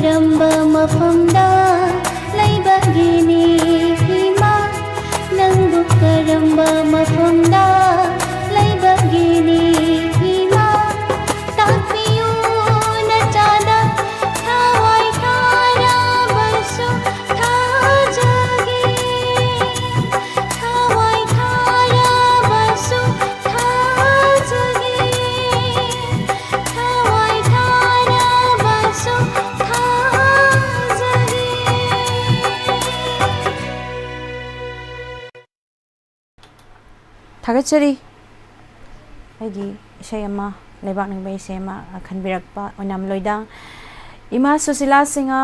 ꯀꯔꯝꯕ ꯃꯐꯝꯗ ꯂꯩꯕꯒꯤꯅꯤ ꯏꯃꯥ? ꯅꯪꯕꯨ ꯀꯔꯝꯕ ꯃꯐꯝꯗ ꯂꯩꯕꯒꯤꯅꯤ ꯏꯃꯥ? ꯇꯥꯛꯄꯤꯌꯨ ꯅꯆꯥꯗ ꯊꯋꯥꯏ ꯊꯥꯔꯕꯁꯨ ꯊꯥꯖꯒꯦ꯫ ꯊꯋꯥꯏ ꯊꯥꯔꯕꯁꯨ ꯊꯥꯖꯒꯦ꯫ ꯊꯋꯥꯏ ꯊꯥꯔꯕꯁꯨ ꯊꯥꯖꯒꯦ꯫ ꯊꯥꯒꯠꯆꯔꯤ꯫ ꯑꯩꯒꯤ ꯏꯁꯩ ꯑꯃ, ꯂꯩꯕꯥꯛ ꯅꯤꯡꯕ ꯏꯁꯩ ꯑꯃ ꯈꯟꯕꯤꯔꯛꯄ ꯑꯣꯏꯅꯥꯝ ꯂꯣꯏꯗꯥꯡ ꯏꯃꯥ ꯁꯨꯁꯤꯂꯥ ꯁꯤꯡꯍ,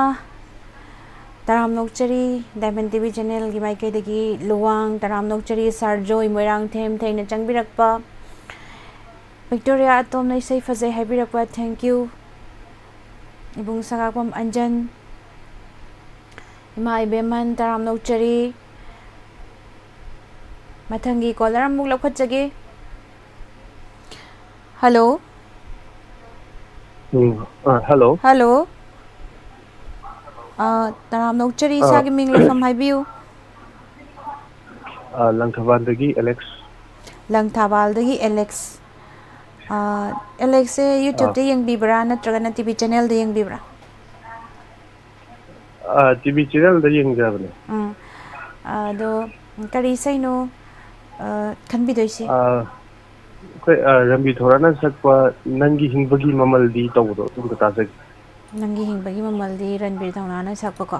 ꯇꯔꯥꯝꯅ ꯑꯣꯛꯆꯔꯤ꯫ ꯗꯥꯏꯃꯟ ꯇꯤ ꯚꯤ ꯆꯦꯅꯦꯜꯒꯤ ꯃꯥꯏꯀꯩꯗꯒꯤ ꯂꯨꯋꯥꯡ ꯇꯔꯥꯝꯅ ꯑꯣꯛꯆꯔꯤ꯫ ꯁꯥꯔ ꯖꯣꯏ ꯃꯣꯏꯔꯥꯡꯊꯦꯝ ꯊꯦꯡꯅ ꯆꯪꯕꯤꯔꯛꯄ꯫ ꯚꯤꯛꯇꯣꯔꯤꯌꯥ ꯑꯇꯣꯝꯅ ꯏꯁꯩ ꯐꯖꯩ ꯍꯥꯏꯕꯤꯔꯛꯄ, thank you꯫ ꯏꯕꯨꯡ ꯁꯉꯥꯛꯄꯝ ꯑꯟꯖꯟ, ꯏꯃꯥ ꯏꯕꯦꯝꯍꯟ ꯇꯔꯥꯝꯅ ꯑꯣꯛꯆꯔꯤ꯫ ꯃꯊꯪꯒꯤ ꯀꯣꯂꯔ ꯑꯃꯨꯛ ꯂꯧꯈꯠꯆꯒꯦ꯫ ꯍꯜꯂꯣ꯫ ꯎꯝ, ꯑ, ꯍꯜꯂꯣ꯫ ꯍꯜꯂꯣ꯫ ꯑ, ꯇꯔꯥꯝꯅ ꯑꯣꯛꯆꯔꯤ, ꯑ, ꯏꯁꯥꯒꯤ ꯃꯤꯡ ꯂꯩꯐꯝ ꯍꯥꯏꯕꯤꯌꯨ꯫ ꯑ, ꯂꯪꯊꯕꯥꯜꯗꯒꯤ ꯑꯦꯂꯦꯛꯁ꯫ ꯂꯪꯊꯕꯥꯜꯗꯒꯤ ꯑꯦꯂꯦꯛꯁ꯫ ꯑ, ꯑꯦꯂꯦꯛꯁꯁꯦ ꯑ, YouTube-ꯇ ꯌꯦꯡꯕꯤꯕ꯭ꯔꯥ ꯅꯠꯇ꯭ꯔꯒꯅ ꯇꯤ ꯚꯤ ꯆꯦꯅꯦꯜꯗ ꯌꯦꯡꯕꯤꯕ꯭ꯔꯥ? ꯑ, ꯇꯤ ꯚꯤ ꯆꯦꯅꯦꯜꯗ ꯌꯦꯡꯖꯕꯅꯦ꯫ ꯎꯝ꯫ ꯑꯗꯣ ꯀꯔꯤ ꯏꯁꯩꯅꯣ, ꯑ, ꯈꯟꯕꯤꯗꯣꯏꯁꯦ? ꯑ, ꯑꯩꯈꯣꯏ, ꯑ, ꯔꯟꯕꯤꯔ ꯊꯧꯔꯥꯝꯅ ꯁꯛꯄ "ꯅꯪꯒꯤ ꯍꯤꯡꯕꯒꯤ ꯃꯃꯜꯗꯤ" ꯇꯧꯕꯗꯣ, ꯑꯗꯨꯝꯇ ꯇꯥꯖꯒꯦ꯫ ꯅꯪꯒꯤ ꯍꯤꯡꯕꯒꯤ ꯃꯃꯜꯗꯤ ꯔꯟꯕꯤꯔ ꯊꯧꯅꯥꯅ ꯁꯛꯄꯀꯣ꯫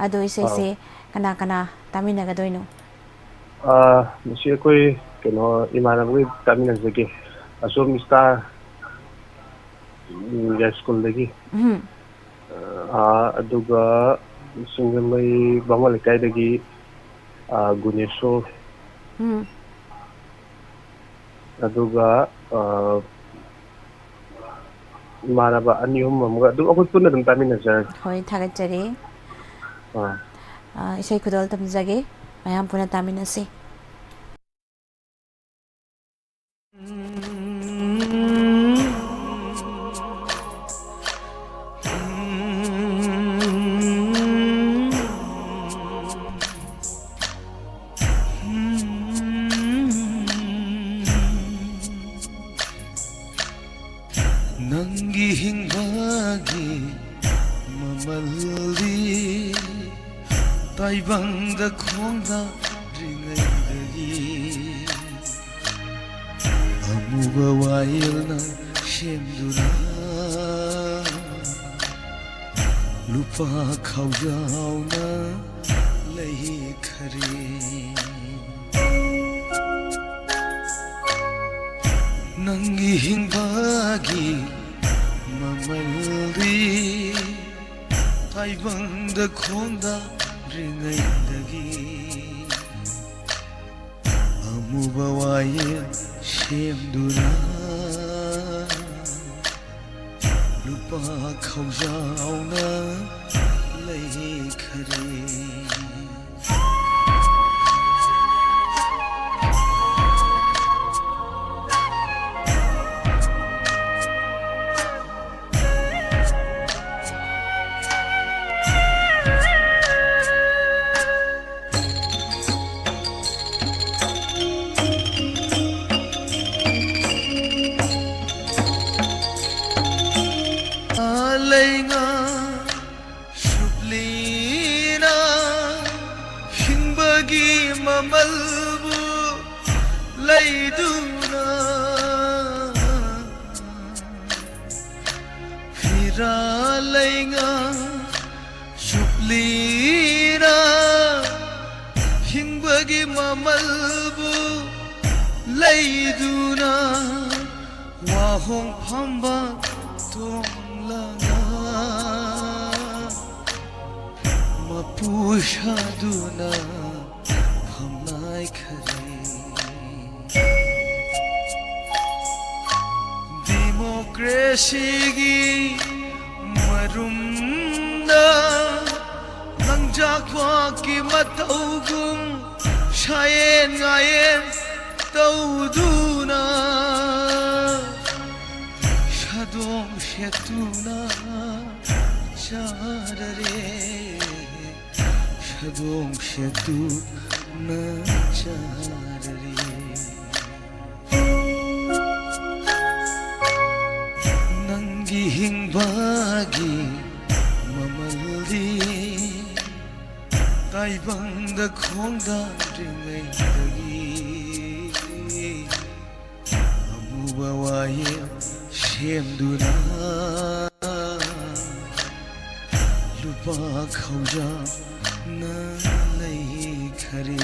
ꯑꯗꯣ ꯑꯥꯎ꯫ ꯏꯁꯩꯁꯦ ꯀꯅꯥ ꯀꯅꯥ ꯇꯥꯃꯤꯟꯅꯒꯗꯣꯏꯅꯣ? ꯑ, ꯃꯁꯤ ꯑꯩꯈꯣꯏ, ꯀꯩꯅꯣ, ꯏꯃꯥꯟꯅꯕꯒꯤ ꯇꯥꯃꯤꯟꯅꯖꯒꯦ꯫ ꯑꯁꯣꯝ ꯏꯁꯇꯥꯔ, ꯎꯝ, ꯌꯥꯏꯁ꯭ꯀꯨꯜꯗꯒꯤ꯫ ꯎꯝ꯫ ꯑ, ꯑꯗꯨꯒ ꯁꯤꯡꯖꯃꯩ ꯕꯥꯃꯣꯟ ꯂꯩꯀꯥꯏꯗꯒꯤ, ꯑ, ꯒꯨꯅꯦꯁꯣꯔ꯫ ꯎꯝ꯫ ꯑꯗꯨꯒ, ꯑ, ꯏꯃꯥꯟꯅꯕ ꯑꯅꯤ ꯑꯍꯨꯝ ꯑꯃꯒ ꯑꯗꯨꯝ ꯑꯩꯈꯣꯏ ꯄꯨꯟꯅ ꯑꯗꯨꯝ ꯇꯥꯃꯤꯟꯅꯖꯔꯒꯦ꯫ ꯍꯣꯏ, ꯊꯥꯒꯠꯆꯔꯤ꯫ ꯑꯥ꯫ ꯑ, ꯏꯁꯩ ꯈꯨꯗꯣꯜ ꯇꯝꯖꯒꯦ, ꯃꯌꯥꯝ ꯄꯨꯟꯅ ꯇꯥꯃꯤꯟꯅꯁꯤ꯫ ꯃꯜꯂꯤ ꯇꯥꯏꯕꯪꯗ ꯈꯣꯡꯗꯥꯔꯤꯉꯩꯗꯒꯤ꯫ ꯑꯃꯨꯕ ꯋꯥꯌꯦꯜꯅ ꯁꯦꯝꯗꯨꯅ ꯂꯨꯄꯥ ꯈꯥꯎꯖꯥꯎꯅ ꯂꯩꯈꯔꯦ꯫ ꯅꯪꯒꯤ ꯍꯤꯡꯕꯒꯤ ꯃꯃꯜꯗꯤ ꯇꯥꯏꯕꯪꯗ ꯈꯣꯡꯗꯥꯔꯤꯉꯩꯗꯒꯤ ꯑꯃꯨꯕ ꯋꯥꯌꯦꯜ ꯁꯦꯝꯗꯨꯅ ꯂꯨꯄꯥ ꯈꯥꯎꯖꯥꯎꯅ ꯂꯩꯈꯔꯦ꯫ ꯂꯩꯉꯥꯛ ꯁꯨꯞꯂꯤꯅ ꯍꯤꯡꯕꯒꯤ ꯃꯃꯜꯕꯨ ꯂꯩꯗꯨꯅ, ꯐꯤꯔꯥ ꯂꯩꯉꯥꯛ ꯁꯨꯞꯂꯤꯅ ꯍꯤꯡꯕꯒꯤ ꯃꯃꯜꯕꯨ ꯂꯩꯗꯨꯅ, ꯋꯥꯍꯣꯡ ꯐꯝꯕꯥꯛ ꯇꯣꯡꯂꯒ ꯃꯄꯨ ꯁꯥꯗꯨꯅ ꯐꯝꯅꯥꯏꯈꯔꯦ꯫ ꯗꯤꯃꯣꯀ꯭ꯔꯦꯁꯤꯒꯤ ꯃꯔꯨꯝꯗ ꯂꯪꯖꯥꯛ ꯈ꯭ꯋꯥꯛꯀꯤ ꯃꯇꯧꯒꯨꯝ ꯁꯥꯌꯦꯟ ꯉꯥꯌꯦꯟ ꯇꯧꯗꯨꯅ ꯁꯥꯗꯣꯡ ꯁꯦꯠꯇꯨꯅ ꯆꯥꯔꯔꯦ꯫ ꯁꯥꯗꯣꯡ ꯁꯦꯠꯇꯨꯅ ꯆꯥꯔꯔꯦ꯫ ꯅꯪꯒꯤ ꯍꯤꯡꯕꯒꯤ ꯃꯃꯜ ꯇꯥꯏꯕꯪꯗ ꯈꯣꯡꯗꯥꯔꯤꯉꯩꯗꯒꯤ ꯑꯃꯨꯕ ꯋꯥꯌꯦꯜ ꯁꯦꯝꯗꯨꯅ ꯂꯨꯄꯥ ꯈꯧꯖꯥꯅ ꯂꯩꯈꯔꯦ꯫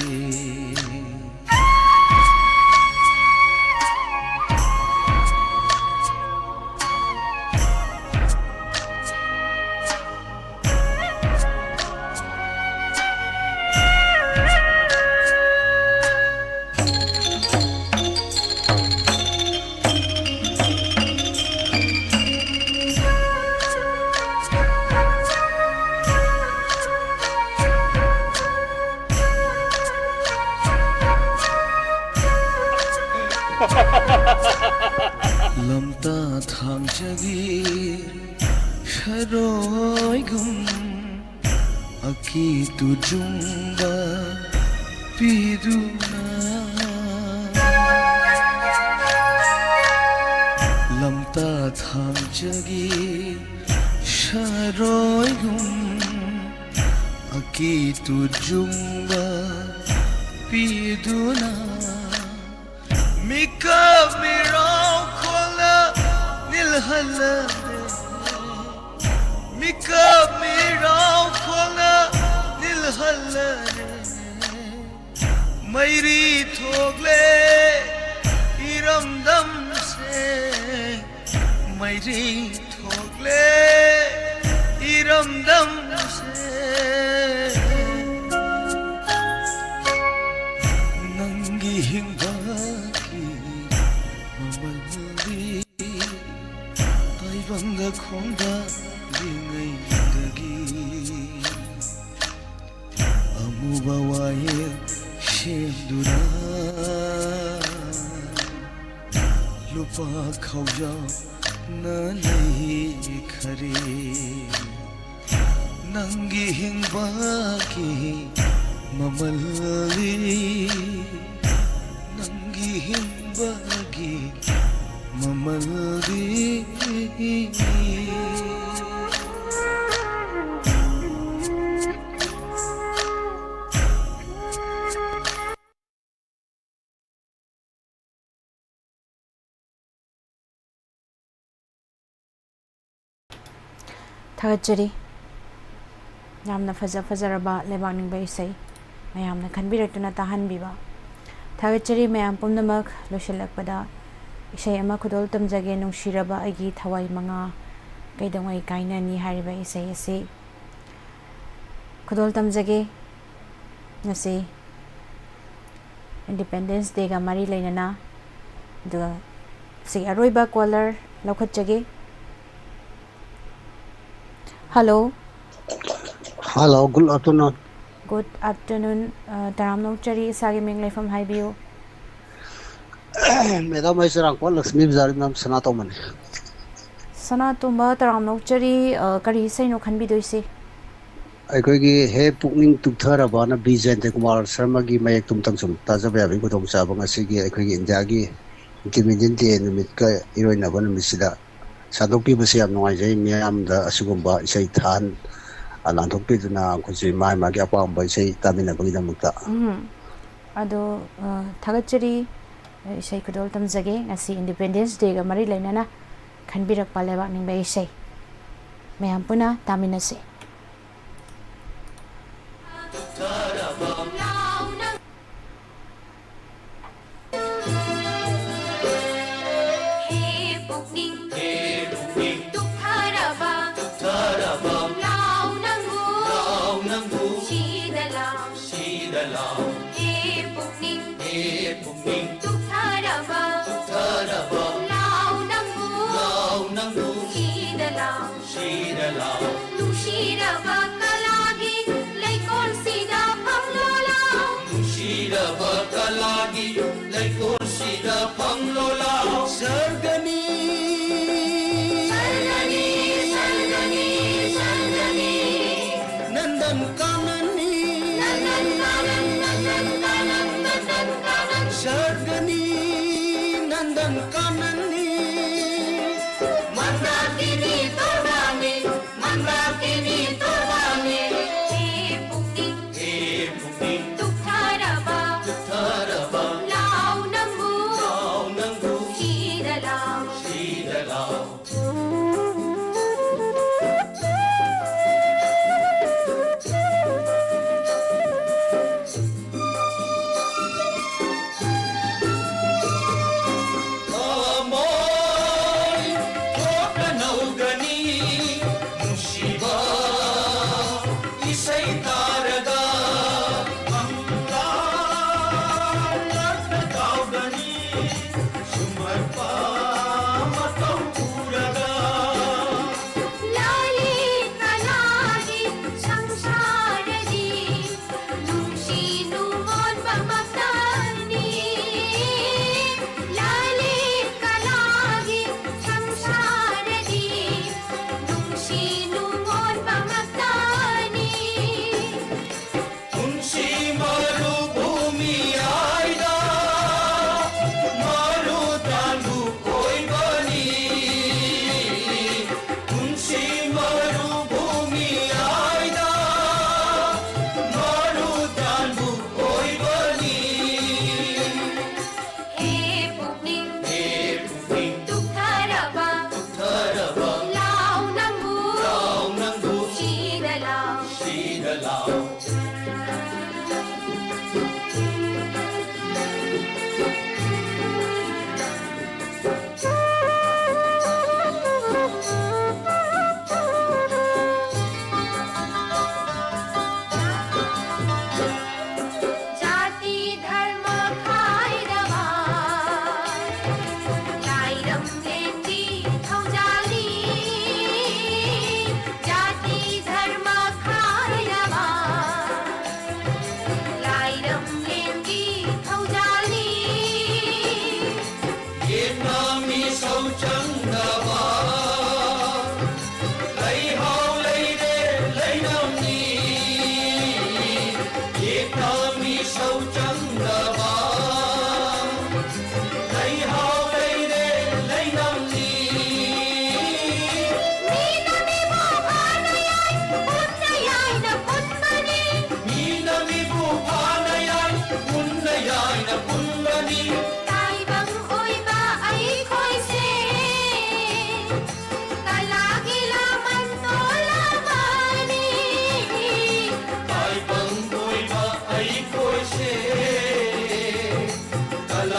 ꯂꯝꯇꯥ ꯊꯥꯡꯖꯒꯤ ꯁꯔꯣꯏꯒꯨꯝ ꯑꯀꯤꯇꯨ ꯖꯨꯡꯕ ꯄꯤꯗꯨꯅ ꯂꯝꯇꯥ ꯊꯥꯡꯖꯒꯤ ꯁꯔꯣꯏꯒꯨꯝ ꯑꯀꯤꯇꯨ ꯖꯨꯡꯕ ꯄꯤꯗꯨꯅ ꯃꯤꯀꯞ ꯃꯤꯔꯥꯎ ꯈꯣꯜꯅ ꯅꯤꯜꯍꯜꯂꯔꯦ꯫ ꯃꯤꯀꯞ ꯃꯤꯔꯥꯎ ꯈꯣꯜꯅ ꯅꯤꯜꯍꯜꯂꯔꯦ꯫ ꯃꯩꯔꯤ ꯊꯣꯛꯂꯦ ꯏꯔꯝꯗꯝꯁꯦ꯫ ꯃꯩꯔꯤ ꯊꯣꯛꯂꯦ ꯏꯔꯝꯗꯝꯁꯦ꯫ ꯅꯪꯒꯤ ꯍꯤꯡꯕꯒꯤ ꯃꯃꯜꯗꯤ ꯇꯥꯏꯕꯪꯗ ꯈꯣꯡꯗꯥꯔꯤꯉꯩꯗꯒꯤ ꯑꯃꯨꯕ ꯋꯥꯌꯦꯜ ꯁꯦꯝꯗꯨꯅ ꯂꯨꯄꯥ ꯈꯧꯖꯥꯎꯅ ꯂꯩꯈꯔꯦ꯫ ꯅꯪꯒꯤ ꯍꯤꯡꯕꯒꯤ ꯃꯃꯜꯗꯤ, ꯅꯪꯒꯤ ꯍꯤꯡꯕꯒꯤ ꯃꯃꯜꯗꯤ꯫ ꯊꯥꯒꯠꯆꯔꯤ꯫ ꯌꯥꯝꯅ ꯐꯖ ꯐꯖꯔꯕ ꯂꯩꯕꯥꯛ ꯅꯤꯡꯕ ꯏꯁꯩ ꯃꯌꯥꯝꯅ ꯈꯟꯕꯤꯔꯛꯇꯨꯅ ꯇꯥꯍꯟꯕꯤꯕ꯫ ꯊꯥꯒꯠꯆꯔꯤ ꯃꯌꯥꯝ ꯄꯨꯝꯅꯃꯛ꯫ ꯂꯣꯏꯁꯤꯜꯂꯛꯄꯗ ꯏꯁꯩ ꯑꯃ ꯈꯨꯗꯣꯜ ꯇꯝꯖꯒꯦ, ꯅꯨꯡꯁꯤꯔꯕ ꯑꯩꯒꯤ ꯊꯋꯥꯏ ꯃꯉꯥ ꯀꯩꯗꯧꯉꯩ ꯀꯥꯏꯅꯅꯤ ꯍꯥꯏꯔꯤꯕ ꯏꯁꯩ ꯑꯁꯤ ꯈꯨꯗꯣꯜ ꯇꯝꯖꯒꯦ꯫ ꯉꯁꯤ Independence Day ꯒ ꯃꯔꯤ ꯂꯩꯅꯅ꯫ ꯑꯗꯨꯒ ꯁꯤꯒꯤ ꯑꯔꯣꯏꯕ caller ꯂꯧꯈꯠꯆꯒꯦ꯫ Hello꯫ Hello, good afternoon꯫ Good afternoon꯫ ꯑ, ꯇꯔꯥꯝꯅ ꯑꯣꯛꯆꯔꯤ꯫ ꯏꯁꯥꯒꯤ ꯃꯤꯡ, ꯂꯩꯐꯝ ꯍꯥꯏꯕꯤꯌꯨ꯫ Madam, ꯑꯩ ꯆꯔꯥꯡꯄꯥꯠ ꯂꯛꯁꯃꯤ ꯕꯖꯥꯔ ꯃꯦꯝ ꯁꯅꯥꯇꯣꯝꯕꯅꯤ꯫ ꯁꯅꯥꯇꯣꯝꯕ, ꯇꯔꯥꯝꯅ ꯑꯣꯛꯆꯔꯤ꯫ ꯑ, ꯀꯔꯤ ꯏꯁꯩꯅꯣ ꯈꯟꯕꯤꯗꯣꯏꯁꯦ? ꯑꯩꯈꯣꯏꯒꯤ ꯍꯦ ꯄꯨꯛꯅꯤꯡ ꯇꯨꯞꯊꯔꯕꯅ ꯕꯤ ꯖꯌꯟꯇ ꯀꯨꯃꯥꯔ ꯁꯔꯃꯒꯤ ꯃꯌꯦꯛꯇꯨꯝꯇꯪ ꯁꯨꯝ ꯇꯥꯖꯕ ꯌꯥꯕꯒꯤ ꯈꯨꯗꯣꯡꯆꯥꯕ ꯉꯁꯤꯒꯤ ꯑꯩꯈꯣꯏꯒꯤ ꯏꯟꯗꯤꯌꯥꯒꯤ Independence Day ꯅꯨꯃꯤꯠꯀ ꯏꯔꯣꯏꯅꯕ ꯅꯨꯃꯤꯠꯁꯤꯗ ꯁꯟꯗꯣꯛꯄꯤꯕꯁꯤ ꯌꯥꯝ ꯅꯨꯡꯉꯥꯏꯖꯩ꯫ ꯃꯤꯌꯥꯝꯗ ꯑꯁꯤꯒꯨꯝꯕ ꯏꯁꯩ ꯊꯥꯍꯟ-, ꯂꯥꯟꯊꯣꯛꯄꯤꯗꯨꯅ ꯑꯩꯈꯣꯏꯁꯦ ꯃꯥꯒꯤ ꯃꯥꯒꯤ ꯑꯄꯥꯝꯕ ꯏꯁꯩ ꯇꯥꯃꯤꯟꯅꯕꯒꯤꯗꯃꯛꯇ꯫ ꯎꯝ꯫ ꯑꯗꯣ, ꯑ, ꯊꯥꯒꯠꯆꯔꯤ꯫ ꯏꯁꯩ ꯈꯨꯗꯣꯜ ꯇꯝꯖꯒꯦ꯫ ꯉꯁꯤ Independence Day ꯒ ꯃꯔꯤ ꯂꯩꯅꯅ ꯈꯟꯕꯤꯔꯛꯄ ꯂꯩꯕꯥꯛ ꯅꯤꯡꯕ ꯏꯁꯩ ꯃꯌꯥꯝ ꯄꯨꯟꯅ ꯇꯥꯃꯤꯟꯅꯁꯤ꯫ ꯍꯦ ꯄꯨꯛꯅꯤꯡ, ꯍꯦ ꯄꯨꯛꯅꯤꯡ, ꯇꯨꯞꯊꯔꯕ, ꯇꯨꯞꯊꯔꯕ, ꯂꯥꯎ ꯅꯪꯕꯨ, ꯂꯥꯎ ꯅꯪꯕꯨ, ꯁꯤꯗ ꯂꯥꯎ, ꯁꯤꯗ ꯂꯥꯎ꯫ ꯍꯦ ꯄꯨꯛꯅꯤꯡ, ꯍꯦ ꯄꯨꯛꯅꯤꯡ, ꯇꯨꯞꯊꯔꯕ, ꯇꯨꯞꯊꯔꯕ, ꯂꯥꯎ ꯅꯪꯕꯨ, ꯂꯥꯎ ꯅꯪꯕꯨ, ꯁꯤꯗ ꯂꯥꯎ, ꯁꯤꯗ ꯂꯥꯎ꯫ ꯅꯨꯡꯁꯤꯔꯕ ꯀꯂꯥꯒꯤ ꯂꯩꯀꯣꯜꯁꯤꯗ ꯐꯝꯂꯣ ꯂꯥꯎ꯫ ꯅꯨꯡꯁꯤꯔꯕ ꯀꯂꯥꯒꯤ ꯂꯩꯀꯣꯜꯁꯤꯗ ꯐꯝꯂꯣ ꯂꯥꯎ꯫ ꯁꯔꯒ